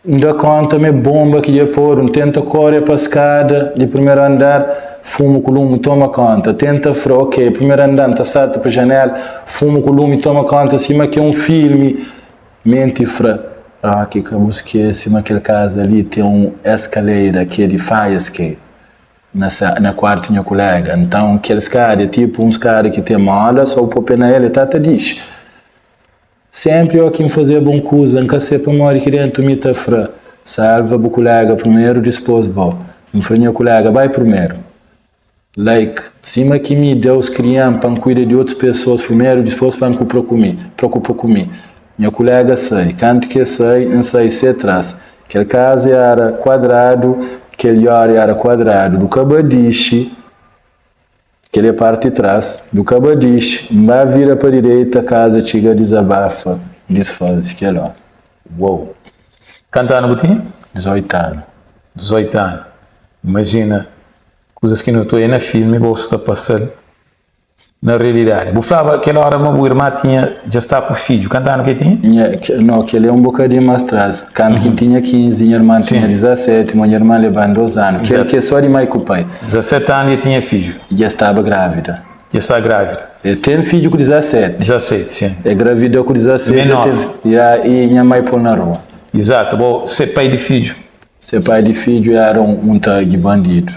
N da konta ma é bonba ki dja podu. N tenta kore pa skada di primeru andar, fumu ku lumi toma konta. Tenta fra, ok, primeru andar, N ta salta pa janela, fumu ku lumi toma konta sima ki é un filmi. Menti fra, Rocky ka bu skese ma kel kaza li ten un eskaleira ki é di fire escape na sa na kuartu nha kulega. Nton kel skada é tipu un skada ki ten mola, so bu po pe na el e ta ta dixi. Senpri o ki N fazeba un kuza N ka se pamodi ki dentu mi ta fra, salva bu kulega primeru dispos bo. N fra nha kulega bai primeru. Like, sima ki mi, Deus kria-m pa N kuida di otus pesoas primeru, dispos pa N kupra ku mi, preokupa ku mi. Nha kulega sai. Kantu ki e sai, N sai se tras. Kel kaza era kuadradu, kel iori era kuadradu. Du ka ba dixi, kel é parti tras, du ka ba dixi, N ba vira pa direita, kaza txiga dizabafa, disfaze kel ó. Uou! Kantu anu bu tinha? 18 anu. 18 anu. Imajina Kuzas ki nu ta oia na filmi bo sta pasa-l na realidadi. Bu flaba kel óra ma bu irma tinha dja sta ku fidju. Kantu anu ki el tinha? Nha, no, kel é un bokadinhu más tras. Kantu ki N tinha 15, nha irma tinha 17, ma nha irma leba-m dos anu. Kel ki é só di mai ku pai. 17 anu dja tinha fidju? Dja staba grávida. Dja sta grávida. El ten fidju ku 17. 17, sin. El gravida ku 16. Menor. Ya, i nha mai pô-l na rua. Izatu. Bo se pai di fidju. Se pai di fidju éra un tagi bandidu.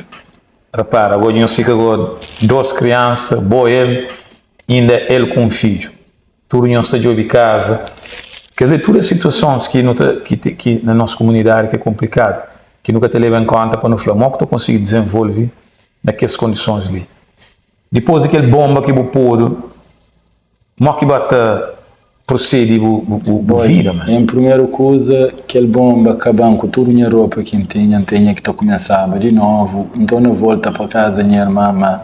Repara, ago nhos fika ku dos kriansa, bo el, inda el ku un fidju. Tudu nhos ta djobe kaza. Kes li tudu é situasons ki nu ta, ki, ki na nos kumunidadi ki é konplikadu, ki nu ka ta leba en konta pa nu fla mo ku ta konsigi dizenvolve na kes kondisons li. Dipôs di kel bonba ki bu podu, mo ki ba ta prosedi bu, bu, bu vida, man? En primeru kuza, kel bonba kaba-m ku tudu nha ropa ki N tinha, N tinha ki ta kumesaba di novu. Nton, na volta pa kaza nha irma, ma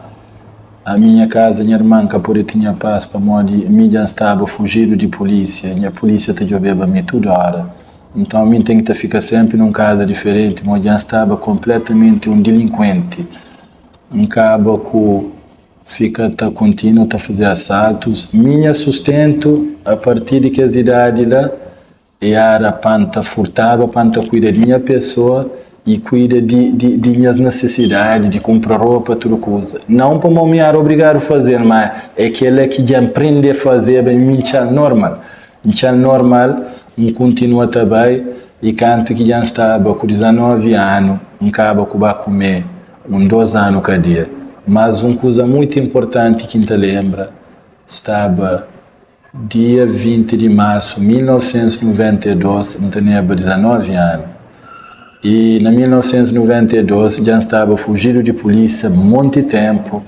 ami nha kaza nha irma N ka pode tinha pas pamodi mi dja N staba fujidu di pulísia, nha pulísia ta djobeba mi tudu óra. Nton, mi N ten ki ta fika sénpri nun kaza diferenti, mo dja N staba konpletamenti un dilinkuenti. N kaba ku fika ta kontinua ta faze asaltus. Mi nha sustentu a partir di kes idadi la e era pa N ta furtaba pa N ta kuida di nha pesoa i kuida di di di nhas nesesidadi di kunpra ropa tudu kuza. Nau pamodi mi era obrigadu fazel ma e kela ki dja N prende fazeba i mi N txal normal. N txal normal N kontinua ta bai i kantu ki dja N staba ku 19 anu N kaba ku ba kume Un dos anu kadia. Mas un kuza muitu inportanti ki N ta lenbra, staba dia 20 di marsu 1992, N teneba 19 anu. I na 1992 dja N staba fujidu di pulísia monti ténpu.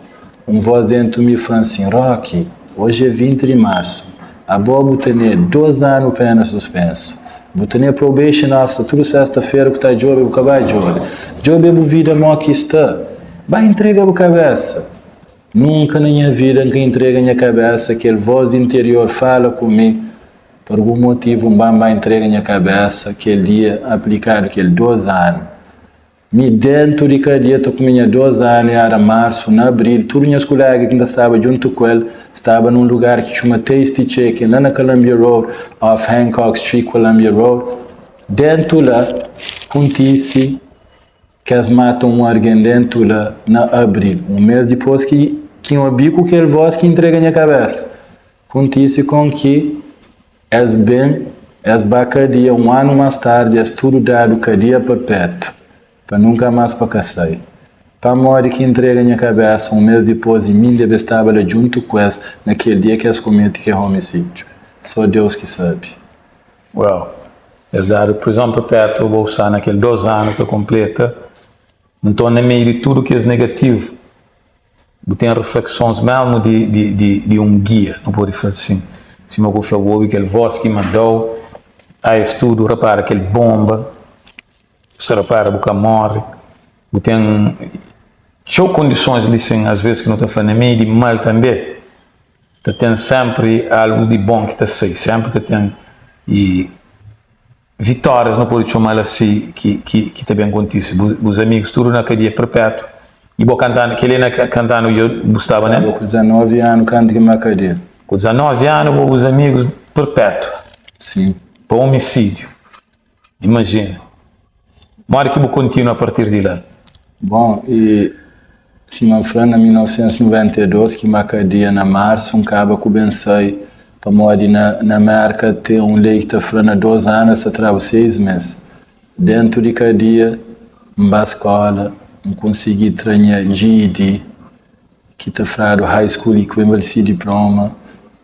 Un vós dentu mi fla-m sin, Roki, oji é 20 di marsu. Abo bu tene dos anu pena suspensu. Bu tene probation officer tudu sesta fera ku ta djobe bu ka ba djobe. Djobe bu vida mo ki sta. Ba intrega bu kabesa. Nunka na nha vida N ka intrega nha kabesa kel voz di interior fala ku mi. Pa algun motivu N ba N ba intrega nha kabésa kel dia aplikadu kel 2 anu. Mi dentu di kadia ta kume nha 2 anu éra marsu, na abril tudu nhas kuléga ki N ta staba djuntu ku el staba na un lugar ki txuma Tasty Chicken la na Columbia Road off Hancock Street Columbia Road. Dentu la kontise ki es mata un argen dentu la na abril, un mes dipôs ki ki N obi ku kel vós ki intrega nha kabésa. Kontise kon ki es ben es ba kadia un anu más tardi es tudu dadu kadia perpétu pa nunka más pa ka sai. Pamodi ki intrega nha kabésa un mes dipôs i mi N debe staba la djuntu ku es na kel dia ki es komete kel omisídiu? Sô Deus ki sabe. Well, es dadu prizon perpétua bo sta na kel 2 anu ta konpleta. Nton, na meiu di tudu kes negativu, bu ten refleksons mésmu di, di, di, di un gia, nu pode fla sin. Sima ku fla, bu obi kel vós ki manda-u, a es tudu, repara kel bonba, bu sta repara bu ka móre, bu ten txeu kondisons li sin, asves ki nu ta fla na meiu di mal tanbe. Ta ten sénpri algu di bon ki ta sai, sénpri ta ten i vitórias, nu pode txoma-l asi, ki, ki, ki ta ben kontise. Bu, bus amigus tudu na kadia perpétua i bo kanta-nu, kel-li na kanta-nu dja bu staba ne? Staba ku 19 anu kantu ki N ba kadia. Ku 19 anu bo bus amigus perpétua. Sin. Pa omisídiu. Imajina. Modi ki bu kontinua a partir di la? Bon, i sima N fla, na 1992, ki ma kadia na marsu, N kaba ku ben sai, pamodi na na Merka ten un lei ki ta fla na 2 anu es ta tra-bu 6 mês. Dentu di kadia, N ba skóla, N konsigi tra nha GED. Ki ta fradu High School Equivalency Diploma,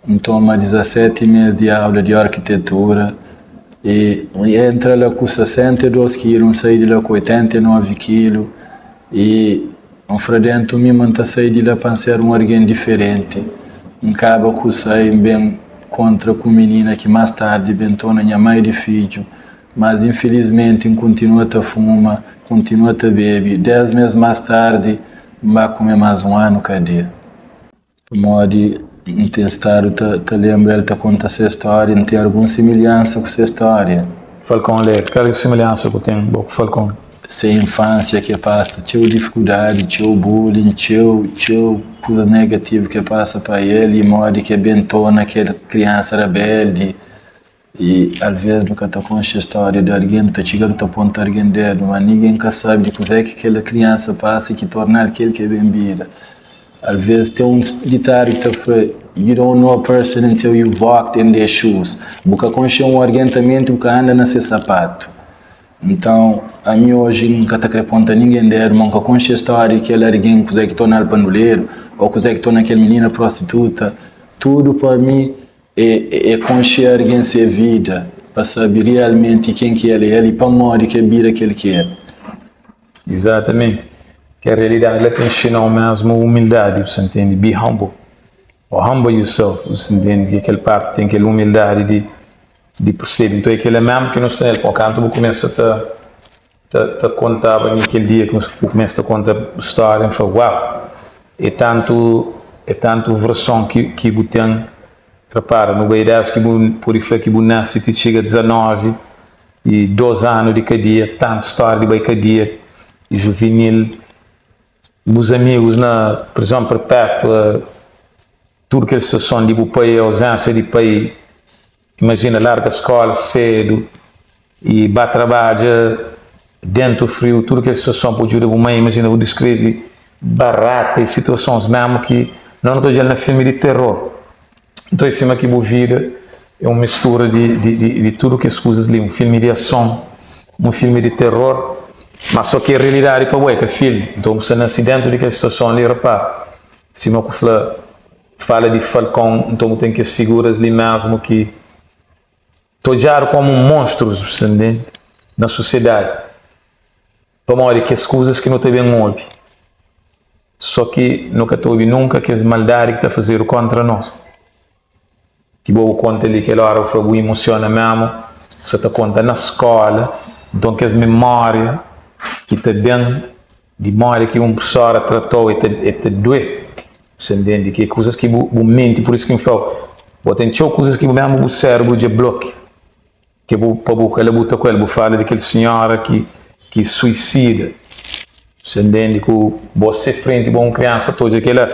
N toma 17 mês di aula di arkitetura i N entra la ku 62 kilu, N sai di la ku 89 kilu i N fra dentu mi ma N ta sai di la pa N ser un argen diferenti. N kaba ku sai, N ben kontra ku minina ki más tardi ben torna nha mai di fidju. Mas infilismenti N kontinua ta fuma, kontinua ta bebe. 10 mês más tardi N ba kume más un anu kadia. Pamodi N ten stadu ta ta lenbra el ta konta se stória, N ten algun similhansa ku se stória. Falcon Lê, kal similhansa ku ten bo ku Falcon? Se infánsia ki el pasa txeu difikuldadi, txeu bullying, txeu txeu kuzas negativu ki el pasa pa el i modi ki el ben torna kel kriansa rebeldi. I alvês nu ka ta konxe stória di algen, nu ta txiga nu ta ponta algen dédu, má ningen ka sabe di kuzê ki kel kriansa pasa ki torna-l kel ki el ben bira. Alvês ten un ditadu ki ta fla, You don't know a person until you've walked in their shoes. Bu ka konxe un algen tamenti bu ka anda na se sapatu. Nton, ami oji N ka ta krê ponta ningen dédu, má N ka konxe stória di kel algen, kuzê ki torna-l banduleru ô kuzê ki torna kel minina prostituta. Tudu pa mi É konxe argen se vida pa sabe realmenti ken ki el é el i pamodi ki el bira kel ki é. Izatamenti. Kel realidadi la ta inxina-u mésmu umildadi, bu sa ntende? Be humble or humble yourself, bu sa ntende? Ki kel parti ten kel umildadi di di persebe. Nton é kel-la mésmu ki nu sta nel. Pô, kantu bu kumesa ta ta ta kontaba mi kel dia ki bu kumesa ta konta bu stória, N fla, Uau! É tantu é tantu verson ki ki bu ten. Repara, nu bai dés ki bu pode fla ki bu nase ti txiga 19 i 2 anu di kadia, tantu stória di bai kadia juvinil, bus amigus na prizon perpétua, tudu kel situason di bu pai, auzénsia di pai. Imajina larga skola sedu i ba trabadja dentu friu, tudu kel situason pa djuda bu mai. Imajina bu diskrevi barata i situasons memu ki no nu ta odjal na filmi di teror. Nton é sima ki bu vida é un mistura di, di, di, di tudu kes kuzas li, un filmi di ason, un filmi di teror, ma so ki é realidadi pa bo, é ka filmi. Nton bu sta nasi dentu di kel situason li, rapá, sima ku fla. Fala di Falcon, nton bu ten kes figuras li mesmu ki ta odjadu komu monstrus, bu sta ntende, na susiedadi, pamodi kes kuzas ki nu ta ben obi, so ki nu ka ta obi nunka kes maldadi ki ta fazedu kontra nos. Ki bo bu konta li kel ora bu fla bu imusiona memu, bu sa ta konta na skola, nton kes mimoria ki ta ben di modi ki un profesora tratou e ta e ta due, bu sa ntende ki é kuzas ki bu bu menti, pur isu ki N flau. Bo ten txeu kuzas ki bu mesmu bu sérbru dja blokia. Ke bu pa bu kala bu ta ku el bu fala di kel sinhora ki ki suisida se ndendi ku bo se frenti bo un kriansa ta odja kela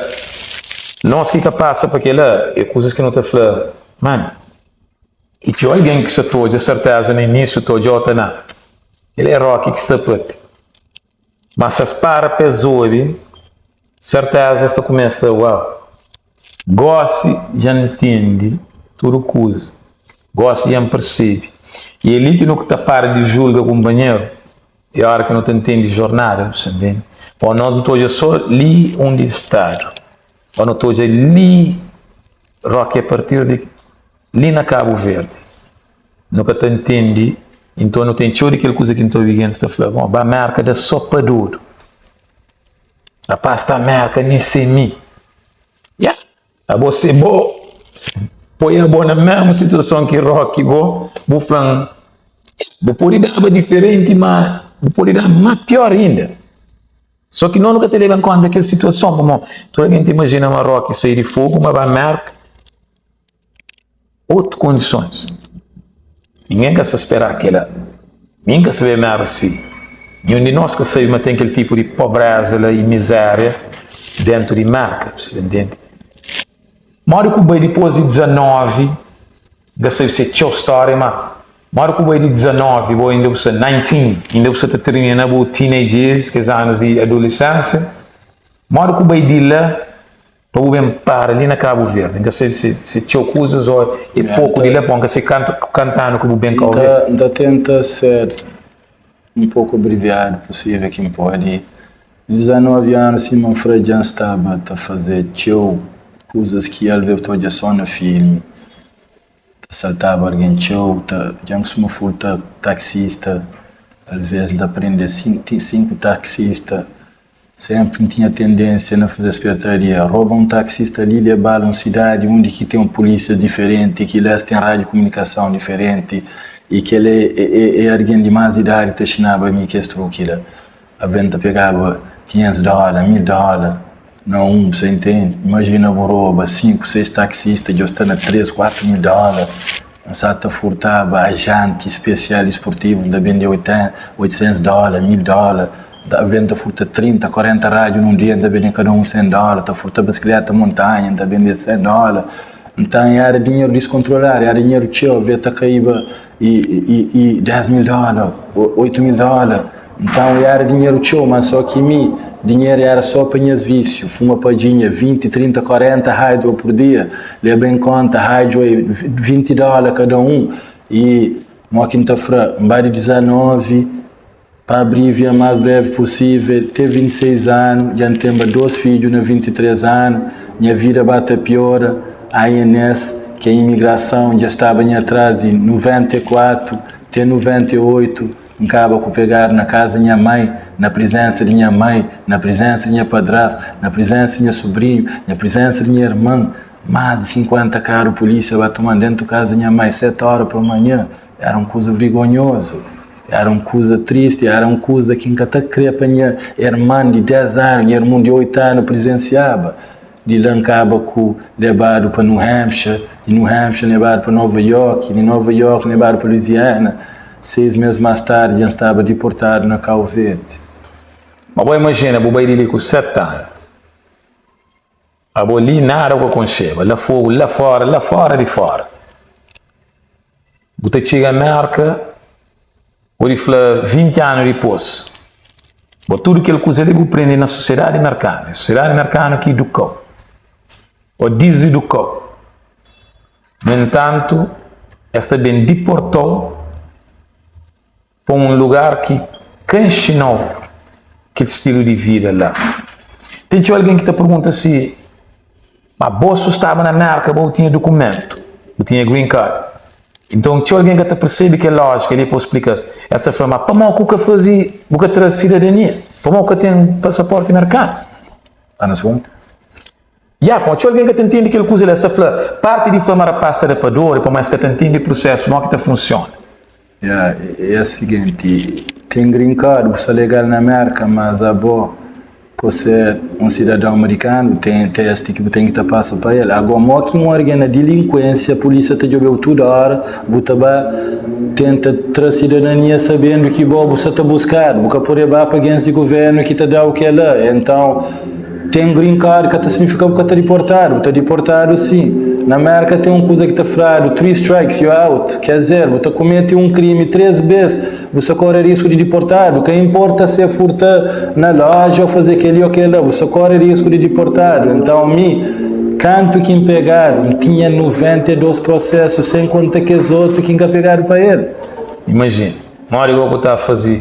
nos ki ka pasa pa kela e kuzas ki no ta fla man i txeu algen ki sa ta odja serteza na inisiu ta odja ota na kel é roki ki sta papia Ma si es para pa es obi, serteza es ta kumesa, Uau! Gósi dja N ntende tudu kuza. Gósi dja N persebe. I é li ki nu ta para di julga kunpanheru, é óra ki nu ta ntende jornada, bu sta ntende? Ô nos nu ta odja sô li undi stadu, ô nu ta odja li roki apartir di li na Kabu Verdi. Nu ka ta ntende, inton nu ten txeu di kel kuza ki N ta obi gentis ta fla, bon, ba Merka da so pa dodu. Rapaz sta Merka ni se mi. Ya, abo se bo poi abo na mesmu situason ki Rocky bo, bu fla-m, bu pode daba diferenti, ma bu pode daba ma pior inda. So ki no nu ka ta leba en konta kel situason, pamodi tudu algen ta imajina ma Rocky sai di fogu ma ba Merka. Otu kondisons. Ningen ka sta sperá kela. Ningen ka sabê ma éra si. Ninhun di nos ka sabe ma ten kel tipu di pobréza la i mizéria déntu di Mérka. Bu sta ta ntende? Modi ku bai dipôs di 19, N ka sabe si é txeu stória, má modi ku bai di 19, bo inda bu sta 19, inda bu sta ta tirmina bu teenage years, kes anus di adulesénsia, modi ku bai di la Pa bu ben para li na Kabu Verdi, N ka sabe si si txeu kuzas o e poku di la, bon, N ka sabe kantu kantu anu ki bu ben Kau Verdi. N ta tenta ser un poku abriviadu pusível ki N pode. 19 anu, sima N fla, dja N staba ta faze txeu kuzas ki alvês bu ta odja sô na filmi. Ta saltaba algen txeu, ta dja N kustuma furta taksista, alvês N ta prende 5 taksista. Sénpri N tinha tendénsia na faze spertaria. Roba un taksista li, leba-l un sidadi undi ki ten pulísias diferenti, ki la es ten rádiu kumunikason diferenti i kel é algen di más idadi ki ta xinaba mi kes truki la. Alvês N ta pegaba 500 dóla, 1000 dóla na un, bu sa intende? Imajina bu roba 5, 6 taksista, dja bu sta na 3, 4 mil dóla. N sa ta furtaba ajanti spesial di sportivu, N ta bende 800 dóla, 1000 dóla. Ta ben ta furta 30, 40 rádiu nun dia, N ta bende kada un 100 dóla. Ta furta bisikleta montanha, N ta bende 100 dóla. Ntan éra dinheru diskontroladu, éra dinheru txeu, avê ta kaíba i i i 10 mil dóla, 8 mil dóla. Ntan éra dinheru txeu, ma só ki mi, dinheru éra só pa nhas vísiu, fuma padjinha 20, 30, 40 hydro pur dia, leba en konta hydro é 20 dóla kada un. I mo ki N ta fra, N ba di 19 Pa abrivia más brevi pusível, te 26 anu, dja N tenba 2 fidju na 23 anu, nha vida ba ta piora, INS, ki é imigrason, dja staba nha tras di 94 te 98, N kaba ku pegadu na kaza nha mai, na prizensa di nha mai, na prizensa di nha padras, na prizensa di nha subrinhu, na prizensa di nha irman, más di 50 karu pulísia ba toma-m dentu kaza nha mai, 7 óra pa manha, éra un kuza vrigonhozu. Éra un kuza tristi, éra un kuza ki N ka ta krê pa nha irman di 10 anu, nha irmon di 8 anu prizensiaba. Di la N kaba ku lebadu pa New Hampshire, di New Hampshire N lebadu pa Nova York, di Nova York N lebadu pa Louisiana. Seis mês más tardi dja N staba diportadu na Kau Verdi. Ma bo imajina, bu bai di li ku 7 anu. Abo li nada bu ka konxeba, la fogu la fora, la fora di fora. Bu ta txiga Merka, pode fla 20 anu dipôs. Bo tudu kel kuza li bu prende na sosiedadi merkanu. É sosiedadi merkanu ki iduka-u ô diziduka-u. Nu entantu, es ta ben diporta-u pa un lugar ki ka inxina-u kel stilu di vida la. Ten txeu algen ki ta pergunta si, ma bo su staba na Merka, bo tinha dukumentu, bu tinha green card. Nton, txeu algen ka ta persebe kel lójika li pa bu splika-s. Es ta fla, ma pamodi ku ka faze, bu ka tra sidadania? Pamodi ku ka ten pasaporti merkanu? Tá na segundu? Ya, pamodi txeu algen ka ta ntende kel kuza li. Es ta fla, parti di fla ma rapaz ta da pa dor é pamodi es ka ta ntende prusésu, modi ki ta funsiona. Ya, é siginti, ten green card, bu sta legal na Merka, mas abo. Pa ser un sidadon merikanu ten testi ki bu ten ki ta pasa pa el. Ago mo ki un argen na dilinkuensia pulisia ta djobeu tudu ora, bu ta ba tenta tra sidadania sabendu ki bo bu sa ta buskadu, bu ka pode ba pa gens di guvernu ki ta dau kela. Entãu ten green card ka ta signifika bu ka ta diportadu, bu ta diportadu sin. Na Merka ten un kuza ki ta fladu three strikes you out, ker dizer bu ta kumete un krimi 3 bes, Bu sa kore risku di diportadu, ka inporta se furta na loja o faze keli o kela, bu sa kore risku di diportadu. Entãu mi, kantu ki N pegadu, N tinha 92 prosesu, sen konta kes otu ki N ka pegadu pa el. Imajina, modi go ku ta faze,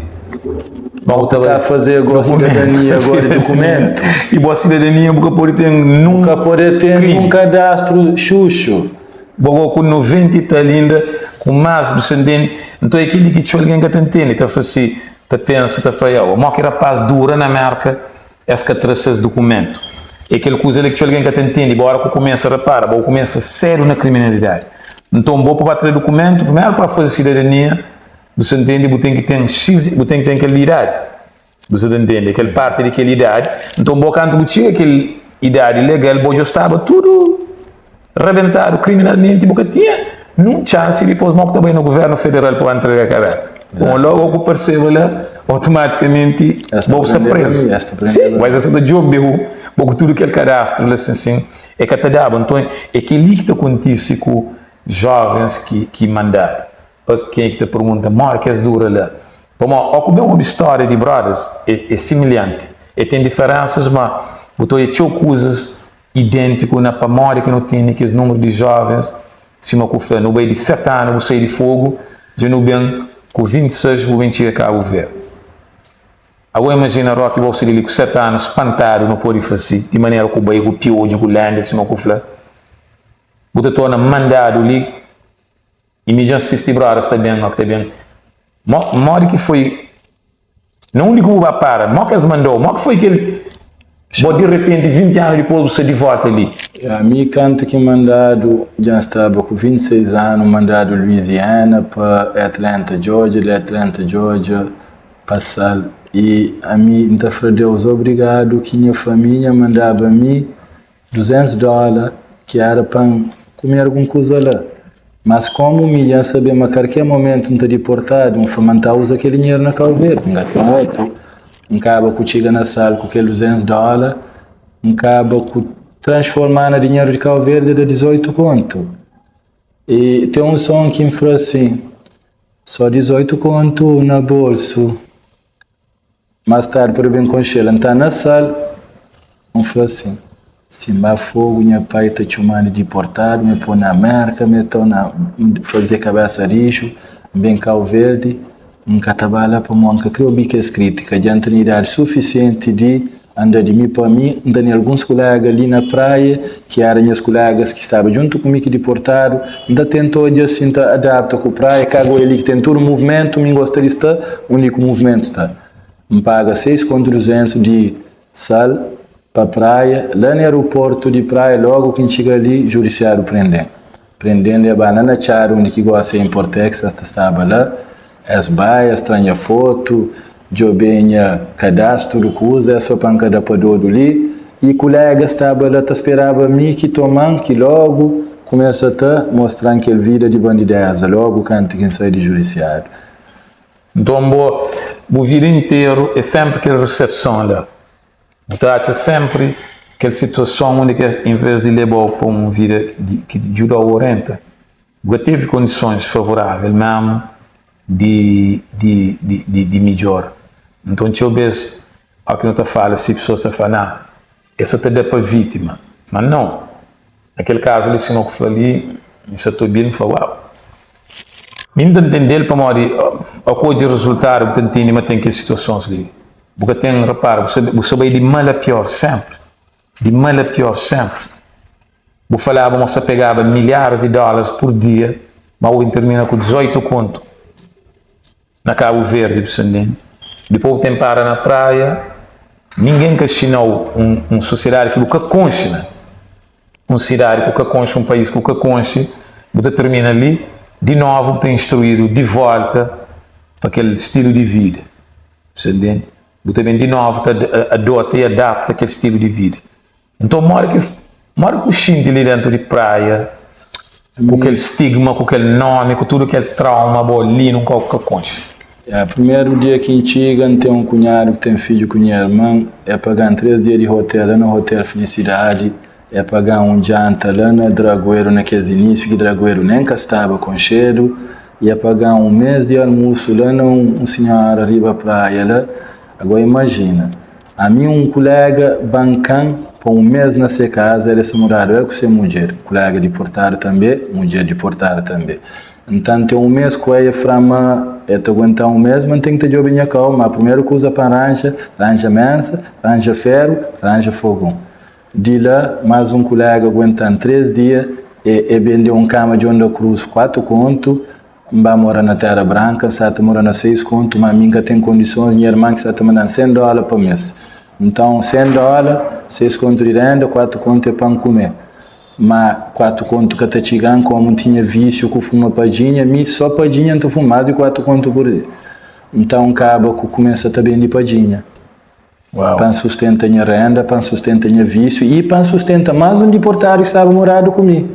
mo ku ta faze go sidadania go di dukumentu. I bo sidadania bu ka pode ten nun. Bu ka pode ten nun kadastru xuxu. Bo go ku 90 i tal inda ku mas bu sa ntende nton é keli ki txeu algen ka ta ntende ta fla si ta pensa ta fla yaw mo ki rapaz dura na merka es ka tra ses dukumentu é kel kuza li ki txeu algen ka ta ntende bo ora ku kumesa repara bo kumesa sedu na kriminalidadi nton bo pa ba tra dukumentu primeru pa faze sidadania bu sa ntende bu ten ki ten xis bu ten ki ten kel idadi Bu sa ta ntende? Kel parti di kel idadi. Nton, bo kantu bu txiga kel idadi legal, bo dja staba tudu rabentadu kriminalmenti, bu ka tinha nun txansi. Dipôs, mo ku ta bai na guvernu federal pa ba ntrega kabesa? Bon, logu ku parseba la, otomatikamenti bo bu sta prezu. Sin, mas es sa ta djobe-u, bo ku tudu kel kadastru la, sin, sin, e ka ta daba. Nton, é kel-li ki ta kontise ku jovens ki mandadu. Pa kenha ki ta pergunta modi ki es dura la, pamodi ó ku ben obi stória di brothers é é similhanti, é ten diferensas ma bu ta odja txeu kuzas idêntiku na pamodi ki nu tene kes númeru di jovens sima ku fla nu bai di 7 anu bu sai di fogu dja nu ben ku 26 bu ben txiga Kabu Verdi. Ago imajina Rocky bo sai di li ku 7 anu spantadu nu podi fasi di manera ku bai ku piodju ku lenda sima ku fla bu ta torna mandadu li. I mi dja N sisti brodas ta ben o ki ta ben Mo, modi ki foi Na undi ki bu ba para Mo ki es mandau Mo ki foi kel Bo di repenti 20 anu dipos bu sta di volta li. Ya, mi kantu ki mandadu dja N staba ku 26 anu mandadu Louisiana pa Atlanta, Georgia, di Atlanta, Georgia pa Sal i ami N ta fla Deus obrigadu ki nha família mandaba mi 200 dóla ki éra pa N kume algun kuza la. Mas kómu mi dja N sabia ma karker momentu N ta diportadu, N fla ma N ta uza kel dinheru na Kau Verdi, N ka ten otu. N kaba ku txiga na sal ku kel 200 dóla, N kaba ku transforma na dinheru di Kau Verdi da 18 kontu. I ten un son ki N fla sin, só 18 kontu na bolsu. Más tardi pa ben konxe-l, N ta na sal, N fla sin, Si N ba Fogu, nha pai ta txoma-m di diportadu, me pô na Mérka, me ta na faze kabésa rixu, N ben Kau Verdi, N ka ta ba la pamodi N ka kre obi kes krítika. Dja N tene idadi sufisienti di anda di mi pa mi. N tene alguns kuléga li na Praia ki éra nhas kulégas ki staba djuntu ku mi ki diportadu. N ta tenta odja si N ta adapta ku Praia, ka agora li ki ten tudu muvimentu, mi N gosta di sta undi ku muvimentu sta. N paga 6 kontu 200 di sal pa Praia, la na aeroportu di Praia, logu ki N txiga li, judisiáriu prende-m. Prende-m leba-m la na txada undi ki gosi é Importex, es ta staba la, es bai, es tra nha fotu, djobe nha kadastu, tudu kuza, es fla pa N ka da pa dodu li, i kulégas staba la ta speraba mi ki toma-m, ki logu kumesa ta mostra-m kel vida di bandidéza, logu kantu ki N sai di judisiáriu. Nton bo, bu vida interu é sénpri kel resepson la. Bu ta atxa sénpri kel situason undi ki envês di leba-u pa un vida ki djuda-u orienta, bu ka tevi kondisons favorável mésmu di di di di midjora. Nton txeu bês óki nu ta fala si pesoas ta fla, Ná, es sa ta da pa vítima. Má nau. Na kel kazu li, sima ku fla li, mi sa ta obi-l, N fla, Uau! Mi N ta ntende-l pamodi ó ku odja rezultadu bu ta ntende ma ten kes situasons li. Bu ka ten, repara, bu sa bu sa bai di mal a pior senpri, di mal a pior senpri. Bu falaba ma bu sa pegaba milharis di dólaris pur dia, ma bu bin tirmina ku 18 kontu na Kabu Verdi, bu sa ntende? Dipôs bu ten para na praia, ningen ka xina-u un un sosiedadi ki bu ka konxe na un sidadi ku ka konxe, un país ku ka konxe, bu ta tirmina li, di novu bu ta instruídu di volta pa kel stilu di vida. Bu sa ntende? Bu ta ben di novu ta adota i adapta kel stilu di vida. Nton modi ki modi ki bu xinti li dentu di Praia ku kel stigma, ku kel nomi, ku tudu kel trauma bo li nun kau ku ka konxe? Ya, primeru dia ki N txiga, N ten un kunhadu ki ten fidju ku nha irman, e paga-m 3 dia di hotel la na Hotel Felicidade, e paga-m un djanta la na Dragueru na kes inísiu ki Dragueru nen ka staba konxedu, e paga-m un mês di almusu la na un sinhora riba praia la. Agora imajina, Ami un kulega bankan pa un mes na se kaza, el sta mudadu el ku se mudjer, kulega diportadu tanbe, mudjer diportadu tanbe. Nta N ten un mes ku el, el fla ma el ta aguentan un mes, ma N ten ki ta djobe nha kau, ma primeru kuza pa N ranja, ranja mesa, ranja feru, ranja fogon. Di la, mas un kulega aguentan 3 dia, e e bende un kama di Onda Cruz 4 kontu, N ba mora na Terra Branka, N sa ta mora na 6 kontu, ma mi N ka ten kondisons, nha irman ki sa ta manda-m 100 dóla pa mês. Nton, 100 dóla, 6 kontu di renda, 4 kontu é pa N kume. Ma 4 kontu ka ta txiga-m, komu N tinha vísiu ku fuma padjinha, mi só padjinha N ta fuma más di 4 kontu pur dia. Nton, N kaba ku kumesa ta bende padjinha. Pa N sustenta nha renda, pa N sustenta nha vísiu i pa N sustenta más un diportadu ki staba moradu ku mi.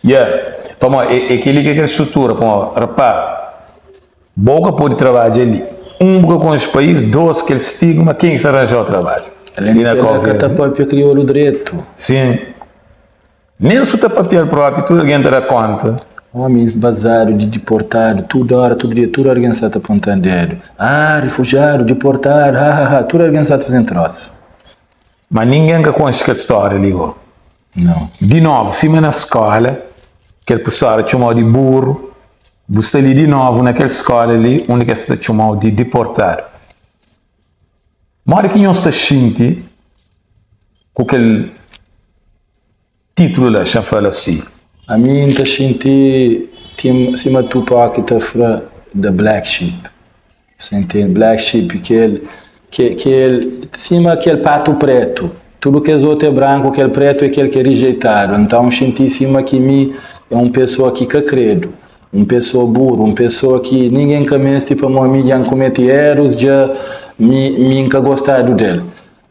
Yeah. Pamodi é, é kel-li ki é kel strutura. Pamodi, repara, bo ka pode trabadja li. Un, bu ka konxe país. Dos, kel stigma, ken ki sta ranja-u trabadju? Alén Li di na kel-la, Cabo ka ta Verde. pâpia kriolu dretu. Sin. Nen su ta papia-l propi, tudu algen ta da konta. Omi bazadu di diportadu, tudu ora, tudu dia, tudu algen sa ta ponta-m dedu. Ah, rifujiadu, diportadu, ha ha ha, tudu algen sa ta faze-m trosa. Ma ningen ka konxe kel stória li go. Nau. Di novu, sima na skóla, kel profesóra txoma-u di burru, bu sta li di novu na kel skóla li undi ki es ta txoma-u di diportadu. Modi ki nhos ta xinti ku kel titulu la? Xa fla si. Ami N ta xinti sima Tupac ta fla The Black Sheep. Você entende? Black Sheep, kel, kel, sima kel patu pretu. Tudu kes otu é branku, kel pretu é kel ki é rijeitadu. Então N xinti sima ki mi é un pesoa ki ka kredu, un pesoa buru, un pesoa ki ningen ka meste pamodi mi dja N kumete erus, dja mi, mi N ka gostadu del.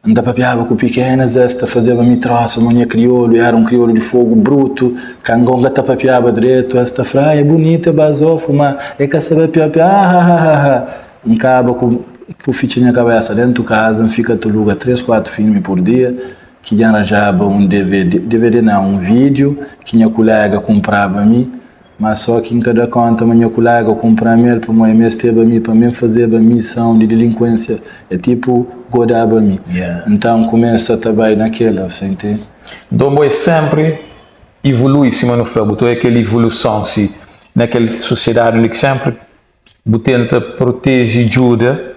N ta papiaba ku pikenas, es ta fazeba mi trosa ma nha kriolu era un kriolu di fogu brutu, kangon ka ta papiaba dretu, es ta fla, ah, é bunitu, é bazofu, ma é ka sabe papia, ahahahaha. N kaba ku ku fitxa nha kabesa dentu kaza, N fika ta luga 3, 4 filmi pur dia, ki dja N ranjaba un DVD, DVD nau, un vídiu ki nha kulega kunpraba mi, Ma só ki N ka da konta ma nha kulega kunpra-m el pamó e mesteba mi pa mi N fazeba misãu di dilinkuensia. É tipu godaba mi. Nton N kumesa ta bai na kela, você entende? Nton bo é senpri ivolui, sima nu fla, bu ta oia kel ivoluson si na kel susiedadi undi ki senpri bu tenta proteje i djuda,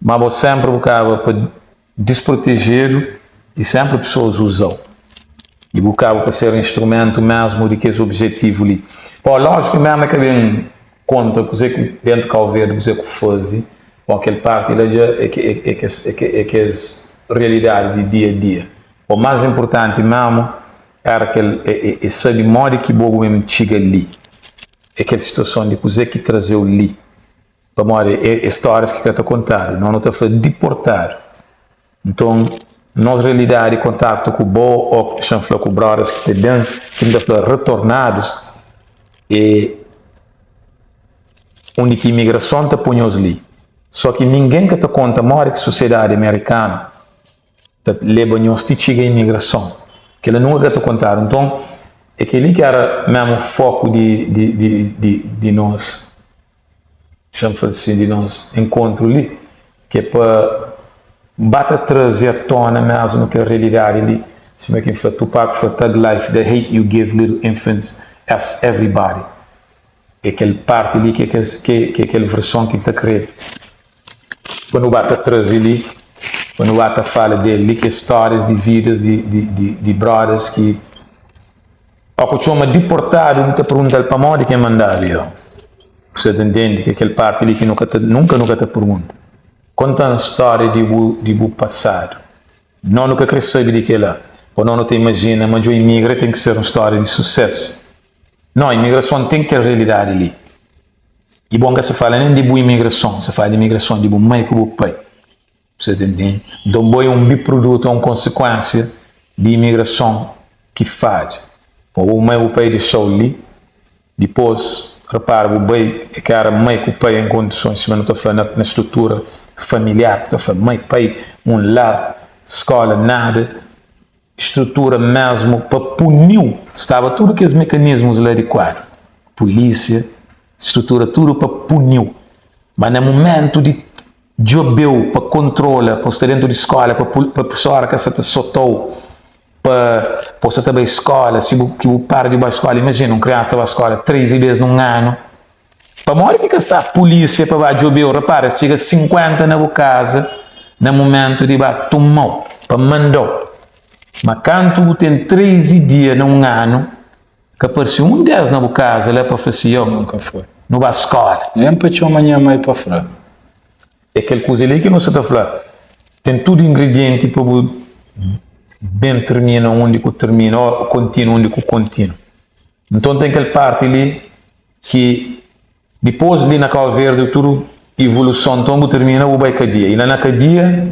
ma bo senpri bu kaba pa disprotejedu i senpri pesoas uza-u i bu kaba pa ser instrumentu mesmu di kes objetivu li. Pó, lójiku ki mesmu e ka ben konta kuze ku dentu Kau Verdi kuze ku faze, pó kel parti la dja é é kes é kes realidadi di dia a dia. Pó, más inpurtanti mesmu era kel é é sabe modi ki bo bu ben txiga li, é kel situason di kuze ki traze-u li. Pamodi é é stórias ki ka ta kontadu, nau nu ta fla diportadu. Nton, nos realidadi kontaktu ku bo ô xa-m fla ku brothers ki ta ben, ki nu ta fla retornadus, é undi ki imigrason ta poi nhos li. Só ki ningen ka ta konta modi ki sosiedadi amerikanu ta leba nhos ti txiga imigrason. Kela nunka ka ta kontadu. Nton, é kel-li ki era mésmu foku di di di di di nos. Xa-m fla si di nos enkontru li, ki é pa ba ta traze a tona mesmu kel realidadi li, sima ki N fla, Tupac fla, Thug life, the hate u give little infants fs everybody. É kel parti li ki é ki é kel verson ki N ta kre pa nu ba ta traze li, pa nu ba ta fala del li, ki é stórias di vidas di di di di brothers ki. Ó ku txoma diportadu bu ta pergunta-l pamodi ki e mandadu yo. Bu sa ta ntende ki é kel parti li ki nu ka ta nunka nu ka ta pergunta. Konta-m stória di bu di bu pasadu. No nu ka kre sabe di kela, pa no nu ta imajina ma djo imigra ten ki ser un stória di susesu. No, imigrason ten kel realidadi li. I bon ka sa fala nen di bu imigrason, sa fala di imigrason di bu mai ku bu pai. Sa ta intende? Nton bo é un biprodutu, é un konsekuénsia di imigrason ki fadja. Bo bu mai bu pai dixau li, dipôs repara bu bai é ki éra mai ku pai en kondisons sima nu ta fla na strutura familiar, ku ta fla mai, pai, un lar, skóla, nada. Strutura mesmu pa puniu staba tudu kes mekanismus la adikuadu, pulisia, strutura tudu pa puniu, ma na mumentu di djobeu pa kontrola pa bu sta dentu di skola pa pa profesora ka sa ta sotau pa pa bu sa ta bai skola si bu ki bu para di bai skola imajina un kriansa ta bai skola 3 bes nun anu Pamodi ki ka sta pulisia pa ba djobe-u? Repara, es txiga 50 na bu kaza na mumentu di ba toma-u, pa manda-u. Ma kantu bu ten 13 dia na un anu, ka parse un des na bu kaza la pa fla si, Yo, Nunka foi. nu ba skola. Nen pa txoma nha mai pa fra. É kel kuza li ki nu sa ta fla, ten tudu ingridienti pa bu ben tirmina undi ku tirmina o kontinua undi ku kontinua. Nton ten kel parti li Ki dipos li na Kau Verdi tudu ivuluson nton bu tirmina bu bai kadia i la na kadia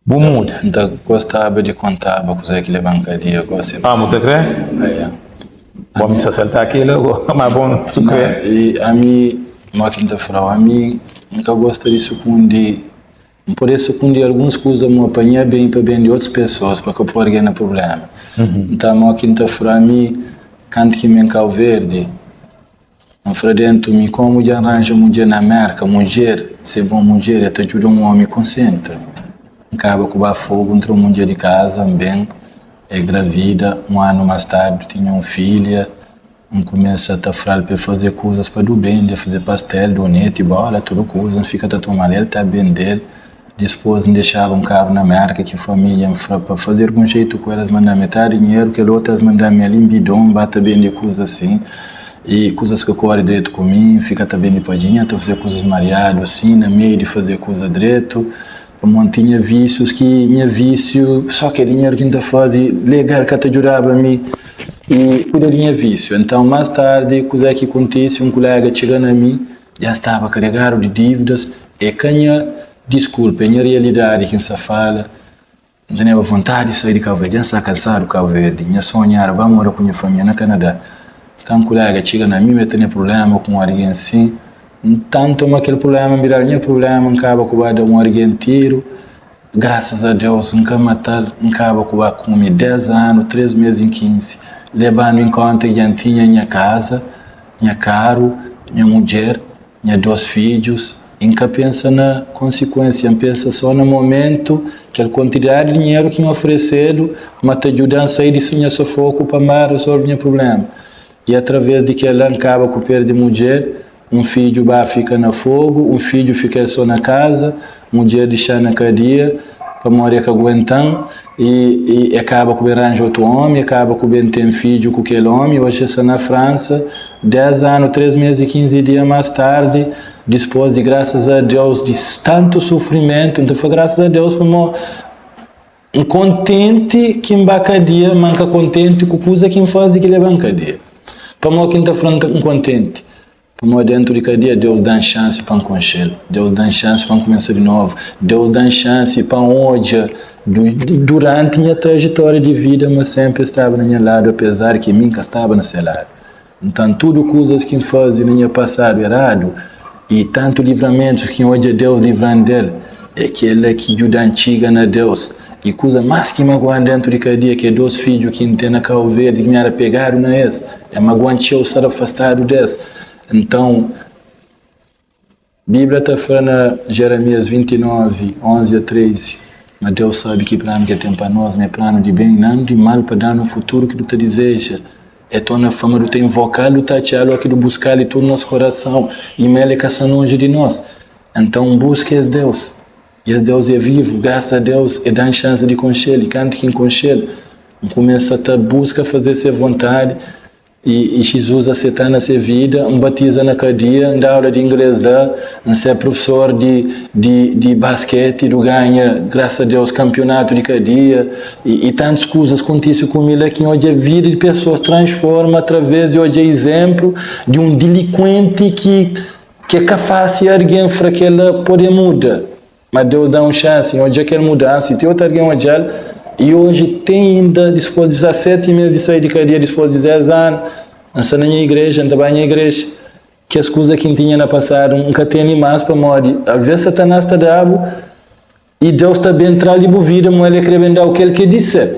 bu muda. N ta gostaba di kontaba kuzê ki leba-m kadia gosi. Ah, bu ta kre? Aia. Bon, mi sa salta kila go, ma bon su kre. I ami, mo ki N ta fla-u, ami N ka gosta di sukundi N pode sukundi alguns kuza mo pa nha ben i pa ben di otus pesoas, pa ka poi argen na prubléma. Nta, mo ki N ta fra mi, kantu ki mi en Kau Verdi, N fra dentu mi, komu dja N ranja mudjer na Merka, mudjer, se bon mudjer, e ta djuda un omi konsentra. N kaba ku ba Fogu, N tra un mudjer di kaza, N ben, e gravida, un anu mas tardi, tinha un filha. N kumesa ta fla-l pa el faze kuzas pa du bende, faze pastel, doneti, bola, tudu kuza. N fika ta toma-l el ta bende-l. Dispôs N dexaba un karu na Mérka ki família N fla pa faze algun jetu ku el, es manda-m metadi dinheru, kel otu es manda-m el in bidon, N ba ta bende kuzas asin. I kuzas ka kóre dretu ku mi, N fika ta bende padjinha, ta faze kuzas mariadu asin, na meiu di faze kuza dretu. Pamodi N tinha vísius ki nha vísiu, só kel dinheru ki N ta faze legal ka ta djudaba mi i kuida di nha vísiu. Então, más tardi, kuzê ki kontise, un koléga txiga na mi, dja N staba karegadu di dívidas, é ka nha diskulpa, é nha rialidadi ki N sta fala, N teneba vontadi di sai di Kabu Verdi, dja N sta kansadu di Kabu Verdi, nha sonhu éra ba mora ku nha família na Kanadá. Nton, un koléga txiga na mi, ma el tene prubléma ku un algen sin. Nton, toma kel prubléma, N bira-l nha prubléma, N kaba ku ba da un algen tiru. Grasas a Deus, N ka mata-l, N kaba ku ba kume 10 anu, 3 mês i 15, lebandu en konta ki dja N tinha nha kaza, nha karu, nha mudjer, nha 2 fidjus. I N ka pensa na konsikuensia, N pensa sô na momentu, kel kuantidadi di dinheru ki N oferesedu ma ta djuda-m sai di nha sufoku pa N ba rezolve nha prubléma. I através di kel-la N kaba ku perde mudjer, un fidju ba fika na Fogu, un fidju fika el so na kaza, mudjer dixa na kadia pamodi e ka guenta-m i e kaba ku ben ranja otu omi, e kaba ku ben ten fidju ku kel omi, oji e sta na Fransa, 10 anu, 3 mes i 15 dia mas tardi, dispos di grasas a Deus di tantu sufrimentu, N ta fla grasas a Deus pamodi N kontenti ki N ba kadia, ma N ka kontenti ku kuza ki N faze ki leba-m kadia. Pamodi ki N ta fla N kontenti? Pamodi dentu di kadia Deus da-m xansi pa N konxe-l, Deus da-m xansi pa N kumesa di novu, Deus da-m xansi pa N odja duranti nha trajetória di vida ma sénpri el staba na nha ladu apezar ki mi N ka staba na se ladu. Nton, tudu kuzas ki N faze na nha pasadu eradu i tantu livramentus ki N odja Deus livra-m del, é kel-la ki djuda-m txiga na Deus. I kuza más ki magua-m déntu di kadia, ki é dos fidju ki N ten na Kau Verdi, ki mi éra pegadu na es, é magua-m txeu sta afastadu des. Nton, Bíblia ta fla na Jeremias 29, 11 a 13, ma Deus sabe ki planu ki el ten pa nos, ma é planu di ben i nan di mal, pa da-nu un futuru ki du ta dizeja. É torna fla ma du ta invoka-l, du ta atxa-l óki du buska-l di tudu nos korason, i ma el é ka sta lonji di nos. Nton, buska es Deus. I es Deus é vivu, grasas a Deus, el da-m xansi di konxe-l, i kantu ki N konxe-l, N kumesa ta buska faze se vontadi. I Jizus aseta-m na se vida, N batiza na kadia, N da aula di inglês la, N ser profesor di di di basketi, du ganha, grasas a Deus, kanpionatu di kadia, i i tantus kuzas kontise ku mi la ki N odja vida di pesoas transforma através di odja izénplu di un dilikuenti ki ki é ka fásil argen fra kel-la pode muda. Ma Deus da un xansi, N odja kel mudansa i ti otu algen odja-l, i oji te inda, dispôs di 17 mês di sai di kadia, dispôs di 10 anu, N sta na nha igreja, N ta bai nha igreja. Kes kuza ki N tinha na pasadu, N ka tene más, pamodi alvês Satanás ta da-bu i Deus ta ben tra-l di bu vida, ma el krê ben da-u kel ki é di sel.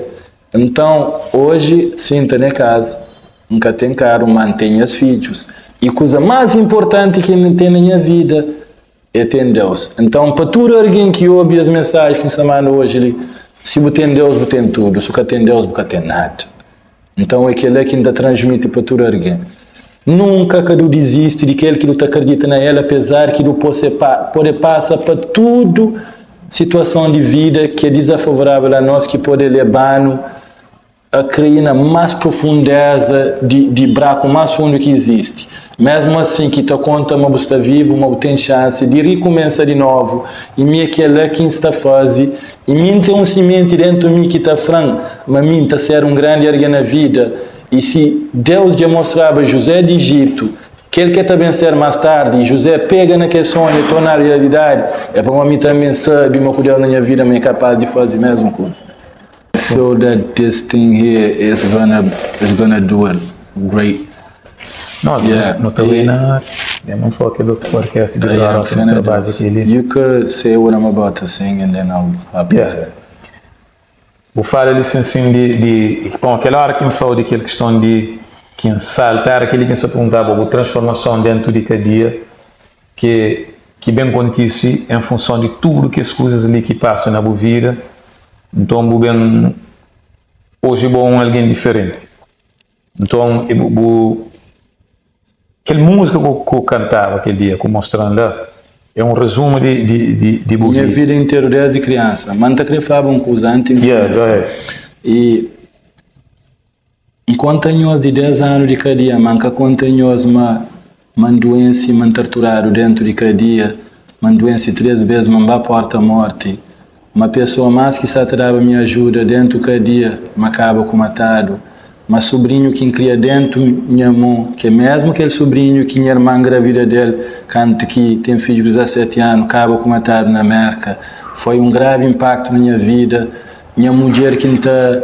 Nton, oji, si N ta na kaza, N ka ten karu, má N ten nhas fidjus. I kuza más inportanti ki N ten na nha vida é ten Deus. Nton, pa tudu algen ki obi es mensaji ki N sta manda oji li, si bu ten Deus, bu ten tudu, si bu ka ten Deus, bu ka ten nada. Nton, é kel-la ki N ta transmiti pa tudu algen. Nunka ka du dizisti di kel ki du ta kridita na el, apezar ki du pode pasa pa tudu situason di vida ki é dizafavorável a nos, ki pode leba-nu a kai na más profundeza di braku más fundu ki izisti. Mésmu asin, ki ta konta ma bu sta vivu, ma bu ten xansi di rikumesa di novu. I mi é kel-la ki N sta faze. I mi N ten un simenti déntu mi ki ta fla-m ma mi N ta ser un grandi algen na vida. I si Deus dja mostraba Juzé di Ijitu kel ki el ta ben ser más tardi, i Juzé pega na kel sonhu i torna-l rialidadi, é pamodi mi tanbê N sabe ma ku Deus na nha vida mi é kapás di faze mésmu kuza. I feel that this thing here is gonna is gonna do it great. No, Yeah. no ta bai na é não foi aquele outro podcast de Yeah, agora que no trabalho aquele. You could say what I'm about to sing and then I'll hop Yeah. into it. Bu fala li sin sin di, di bom, aquela hora que me falou de aquela questão de que salta era aquele que me perguntava bu transformação dentro de cadeia que que bem acontece em função de tudo que as coisas ali que passa na bu vida então bu bem hoje bu é um alguém diferente então bu, bu kel música que ku cantava aquele dia ku mostrando lá é um resumo de de de, de bu Minha vida vida inteira desde criança. Mas não queria falar uma coisa antes de yeah go começar. ahead E N konta nhos di 10 anu di kadia, ma N ka konta nhos ma ma N duense, ma N tarturadu dentu di kadia, ma N duense 3 bes, ma N ba porta morti, ma pesoa más ki sa ta daba mi ajuda dentu kadia ma kaba ku matadu, ma subrinhu ki N kria dentu nha mon, ki é mesmu kel subrinhu ki nha irman ngravida del kantu ki ten fidju ku 17 anu, kaba ku matadu na Merka. Foi un gravi inpaktu na nha vida. Nha mudjer ki N ta.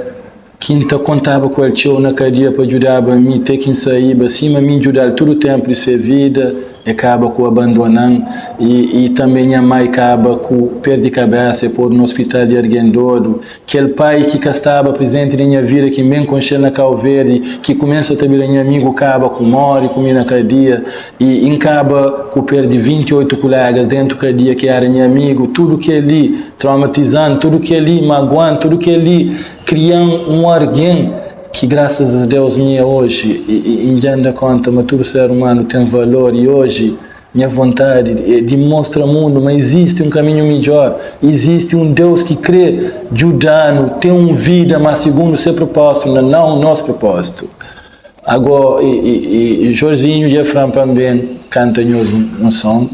Ki N ta kontaba ku el txeu na kadia pa djudaba mi te ki N saíba, sima mi N djuda-l tudu ténpu di se vida, e kaba ku abandona-m. I, i tanbe nha mai kaba ku perde kabésa, e podu na ospital di argen dodu. Kel pai ki ka staba prizenti na nha vida, ki N ben konxe-l na Kau Verdi, ki kumesa ta bira nha amigu, kaba ku móre ku mi na kadia. I, N kaba ku perde 28 kulégas dentu kadia ki éra nha amigu. Tudu kel-li traumatizan, tudu kel-li maguan, tudu kel-li. Kria-m un argen ki grasas a Deus mi é oji i N dja N da konta ma tudu ser umanu ten valor i oji nha vontadi é di mostra mundu ma izisti un kaminhu midjor, izisti un Deus ki kre djuda-nu ten un vida ma sigundu se propósitu na nau nos propósitu. Ago i Jorginho dja fla-m pa N ben kanta nhos un son.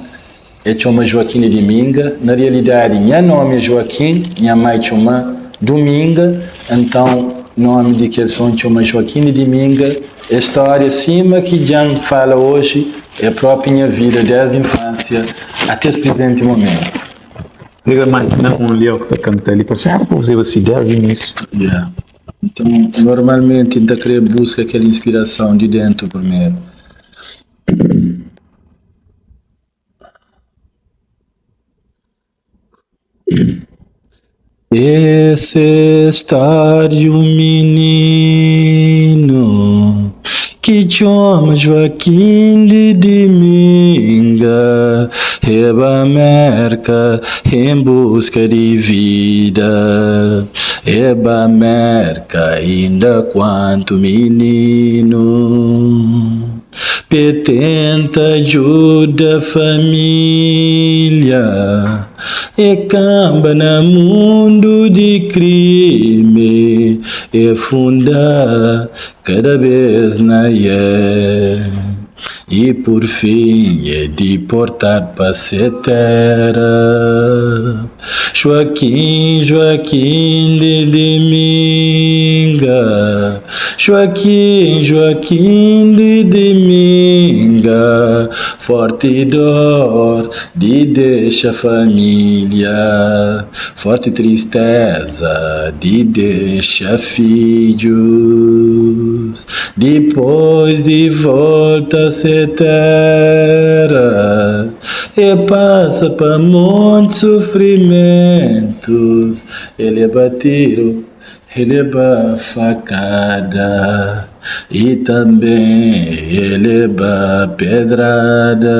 E txoma Joaquim di Diminga, na rialidadi nha nomi é Joaquim, nha mai txoma Duminga, entãu nomi di kel son txoma Joaquim di Diminga, es stória sima ki dja-m fala oji é propi nha vida desdi infansia ate es prizenti momentu. Liga mákina un liau ki ta kanta li parse éra pa fazeba si desdi inísiu. Yeah. Então, normalmenti N ta kre buska kel inspirason di dentu primeru. Esse é stória di un mininu ki txoma Joaquim di Diminga E ba Merka en buska di vida E ba Merka inda kuantu mininu. P'e tenta djuda família E kanba na mundu di krimi E funda kada bes na ié I pur fin e diportadu pa se téra Joaquim, Joaquim de Diminga Joaquim, Joaquim de Diminga. Diminga, forti dor di dexa família, forti tristeza di dexa fidjus. Dipôs di volta se téra, e pasa pa monti sufrimentus, e leba tiru. E leba fakada i tanbe e leba pedrada.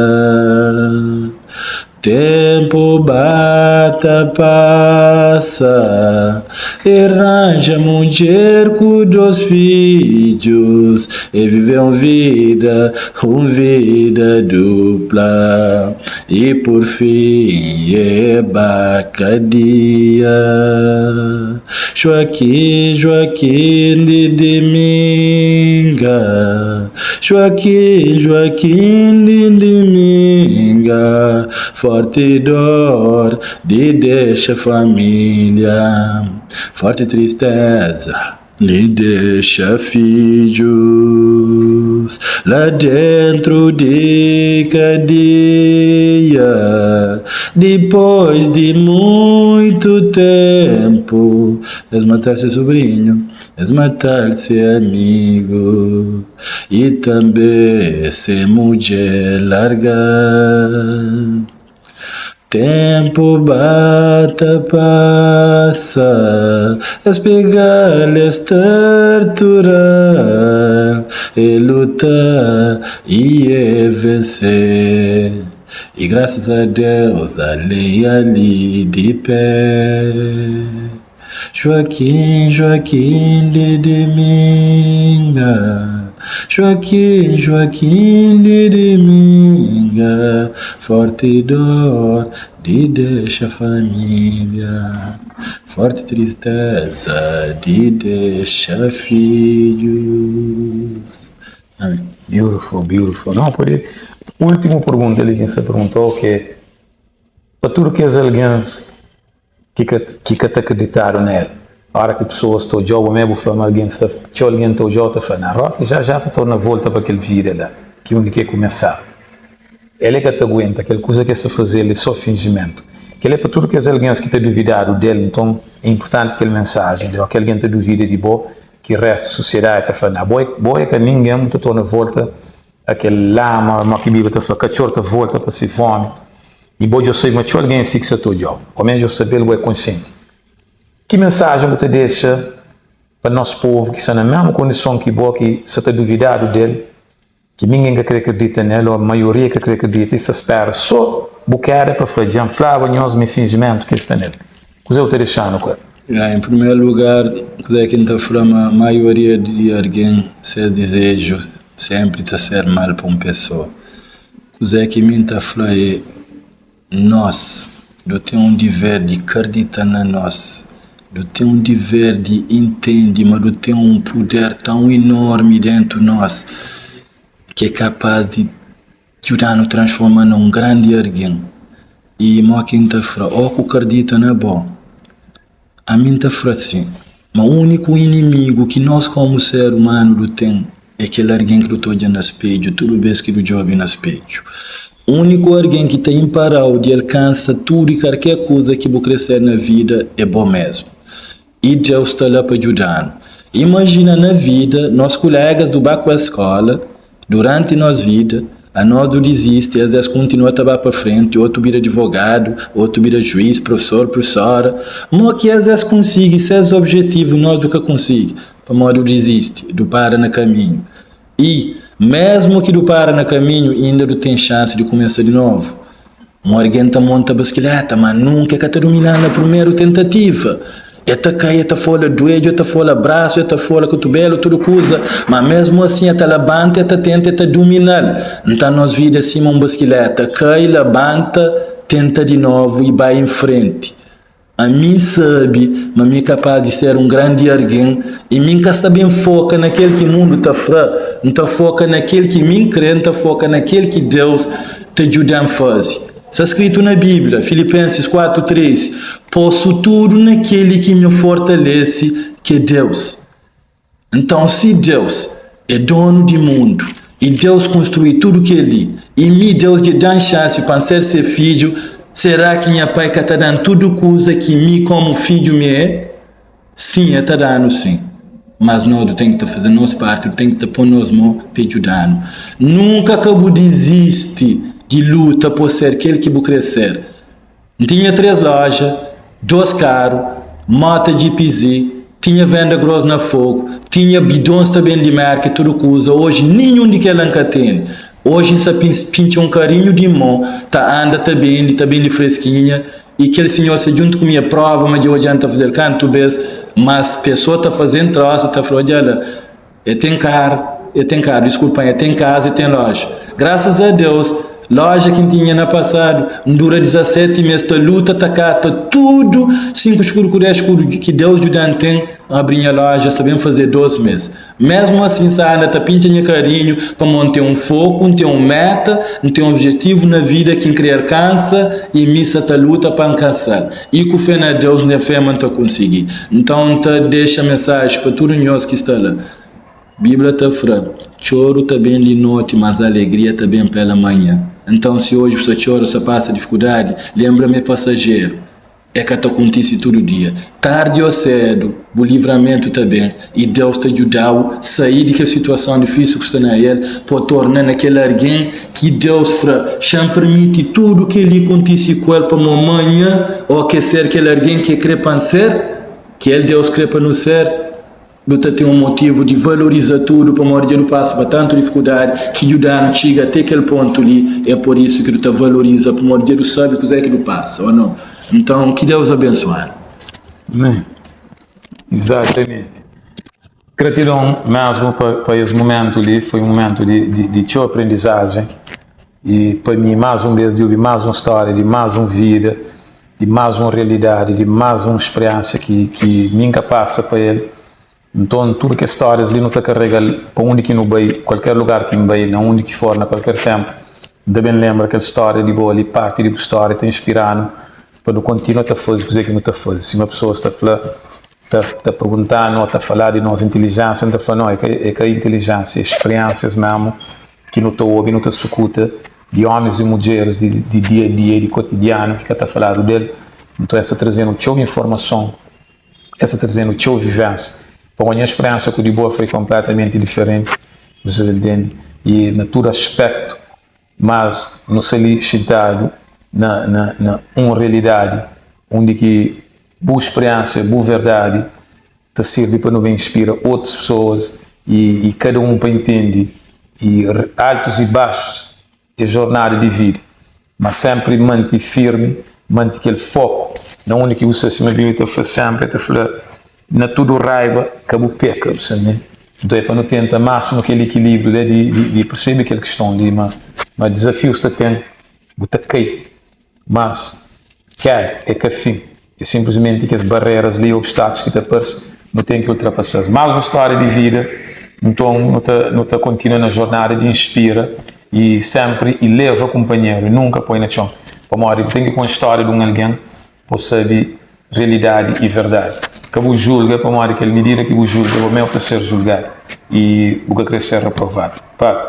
Tempu ba ta pasa, e ranja mudjer ku dos fidjus, e vive un vida, un vida dupla. I pur fin e ba kadia. Joaquim, Joaquim di Diminga Joaquim, Joaquim di Diminga Forti dor di dexa família Forti tristeza Li dexa fidjus la dentru di kadia. Dipôs di muitu ténpu, es mata-l se subrinhu, es mata-l se amigu i tanbê se mudjer larga-l. Ténpu ba ta pasa, es pega-l, es tortura-l, el luta i el vense. I grasas a Deus, ale ali di pé. Joaquim, Joaquim de Diminga Joaquim, Joaquim de Diminga Forti dor di dexa família Forti tristeza di dexa fidjus. Amén. Beautiful, beautiful. Não, pode. Último pergunta ali que você perguntou que pa tudo kes algen ki ka ki ka ta akreditadu na el. Ora ki pesoas ta odja-u, bo mê bu fla ma algen sta txeu algen ta odja-u ta fla, na Roki já já ta torna volta pa kel vida la ki undi ki el kumesaba. El é ka ta aguenta, kel kuza ki el sta faze-l é sô finjimentu. Kel-li é pa tudu kes algen ki ta duvidadu di el, nton é inpurtanti kel mensajen li. Óki algen ta duvida di bo, ki réstu sosiedadi ta fla, na bo é bo é ka ningen, bu ta torna volta a kel lama, ma ki Bíblia ta fla, katxor ta volta pa se vómitu. I bo dja sabe ma txeu algen é si ki sa ta odja-u. Ô ménus dja sabe-l, bo é konsienti. Ki mensajen bu ta dexa pa nos povu ki sta na mésmu kondison ki bo, ki sa ta duvidadu di el, ki ningen ka krê kridita na el ô maioria ka krê kridita i sta spera sô bu kéda pa fla, Dja N flaba nhos ma é finjimentu ki el sta na el? Kuzê bu ta dexa-nu ku el? En primeru lugar, kuzê ki N ta fla ma maioria di algen ses dizeju sénpri ta ser mal pa un pesoa. Kuzê ki mi N ta fla é, nos nu ten un diver di kardita na nos, nu ten un diver di intende ma nu ten un puder tãu inormi dentu nos ki é kapaz di djuda-nu transforma na un grandi argen. I mo ki N ta fla, ó ku kardita na bo. Ami N ta fla si, ma úniku inimigu ki nos komu ser umanu du ten é kel argen ki du ta odja na spedju tudu bes ki du djobe na spedju. Úniku argen ki ta inpara-u di alkansa tudu i karker kuza ki bu kre ser na vida é bo mesmu. I Deus sta la pa djuda-nu. Imajina na vida, nos kulégas du ba ku es skóla, Duranti nos vida, anos du dizisti, es es kuntinua ta ba pa frenti, otu bira divogadu, otu bira juiz, profesor, prufesora. Mo ki es es kunsigi ses objetivu nos du ka kunsigi, pamodi du dizisti, du para na kaminhu. I, mesmu ki du para na kaminhu, inda du ten xansi di kumesa di novu. Un argen ta monta baskileta, ma nunka e ka ta dumina-l na primeru tentativa. E ta kai, e ta fola duedju, e ta fola brasu, e ta fola kutubelu, tudu kuza, ma mesmu asin e ta labanta, e ta tenta, e ta dumina-l. Nta nos vida é sima un baskileta, kai, labanta, tenta di novu i bai en frenti. Ami N sabe ma mi é kapaz di ser un grandi argen i mi N ka sta ben foka na kel ki mundu ta fra, N ta foka na kel ki mi N kre, N ta foka na kel ki Deus ta djuda-m faze. Sta skritu na Bíblia, Filipensis 4, 13, Posu tudu na kel ki mi fortalese, ki é Deus. Nton, si Deus é donu di mundu. I Deus konstrui tudu kel-li. I mi, Deus dja da-m xansi pa N ser se fidju, será ki nha Pai ka ta da-m tudu kuza ki mi kómu fidju mi é? Sin, el ta da-nu sin. Mas nos du ten ki ta faze nos parti, du ten ki ta pô nos mô pa el djuda-nu. Nunka ka bu dizisti di luta pa ser kel ki bu krê ser. N tinha 3 loja, 2 karu, mota GPZ, tinha venda gros na Fogo, tinha bidons ta ben di Merka i tudu kuza, oji ninhun di kela N ka tene. Oji N sa pintxa un karinhu di mon ta anda ta bende, ta bende freskinha i kel sinhor sta djuntu ku mi e prova ma dja odja N ta fazel kantu bes, mas pesoa ta fazen trosa ta fla odja la. E ten karu, e ten karu, diskulpa-m, e ten kaza, e ten loja. Grasas a Deus, loja ki N tinha na pasadu, N dura 17 mês ta luta, ta kata tudu 5 skudu ku 10 skudu ki Deus djuda-m ten, N abri nha loja sa ben faze 2 mês. Mesmu asin, N sta anda ta pintxa nha karinhu pamodi N ten un foku, N ten un meta, N ten un objetivu na vida ki N kre alkansa i mi sa ta luta pa alkansa-l. I ku fé na Deus N ten fé ma N ta konsigi. Nton N ta dexa mensaji pa tudu nhos ki sta la. Bíblia ta fla, Txoru ta ben di noti, mas alegria ta ben pela manha. Nton si oji bu sta txora, bu sta pasa difikuldadi, lenbra ma é pasajeru. É ka ta kontise tudu dia. Tardi ô sédu, bu livramentu ta ben i Deus ta djuda-u sai di kel situason difísil ku sta na el pa torna na kel algen ki Deus fla, Xa-m permiti tudu kel-li kontise ku el pamodi manhan ô ke ser kel algen ki el krê pa N ser, ki el Deus krê pa nu ser, nu ta ten un motivu di valoriza tudu pamodi dja nu pasa pa tantu difikuldadi ki djuda-nu txiga te kel pontu li. É pur isu ki nu ta valoriza pamodi dja nu sabe kuzê ki nu pasa, ô nau? Nton, ki Deus abensua-nu. Amén. Izatamenti. Gratidon mesmu pa, pa es mumentu li, foi un mumentu di, di, di txeu aprendizajen i pa mi más un bes di obi más un stória di más un vida, di más un realidadi, di más un spriensia ki, ki mi N ka pasa pa el. Nton tudu kes stórias li nu ta karega-l pa undi ki nu bai, kualker lugar ki N bai, na undi ki for, na kualker tenpu, N ta ben lenbra kel stória di bo li, parti di bu stória ta inspira-nu pa nu kontinua ta faze kuzê ki nu ta faze. Sima pesoas ta fla, ta ta pergunta-nu ô ta fala di nos intilijénsia, nu ta fla, no, é ka é ka intilijénsia, é spriénsias mésmu ki nu ta obi, nu ta sukuta di ómis i mudjeris di di dia-a-dia, di kotidianu ki ka ta faladu del. Nton, es ta traze-nu txeu informason, es ta traze-nu txeu vivénsia. Pamodi nha spriénsia ku di bo foi konpletamenti diferenti, bu sa ta ntende? I na tudu aspéktu. Mas nu sta li xintadu na na na un realidadi undi ki bu spriensia, bu verdadi ta sirbi pa nu ben inspira otus pesoas i i kada un pa intendi i altus i baxus é jornada di vida, mas senpri manti firmi, manti kel foku na undi ki bu sta sima biblia ta fla senpri el ta fla Na tudu raiba ka bu peka, bu sabe? Nton é pa nu tenta másimu kel ikilíbriu la di, di, di persebe kel kiston di ma, ma dizafius ta ten, bu ta kai, mas keda é ka fin, é sinplismenti kes bareras li, obstákulus ki ta parse, nu ten ki ultrapasa-s. Más un stória di vida, nton nu ta, nu ta kontinua na jornada di inspira i sénpri ileva kunpanheru i nunka poi na txon, pamodi bu ten ki konxe stória di un algen Pa bu sabe realidadi i verdadi. Ka bu julga, pamodi kel midida ki bu julga, bo mê bu ta ser julgadu, i bu ka kre ser reprovadu. Pas.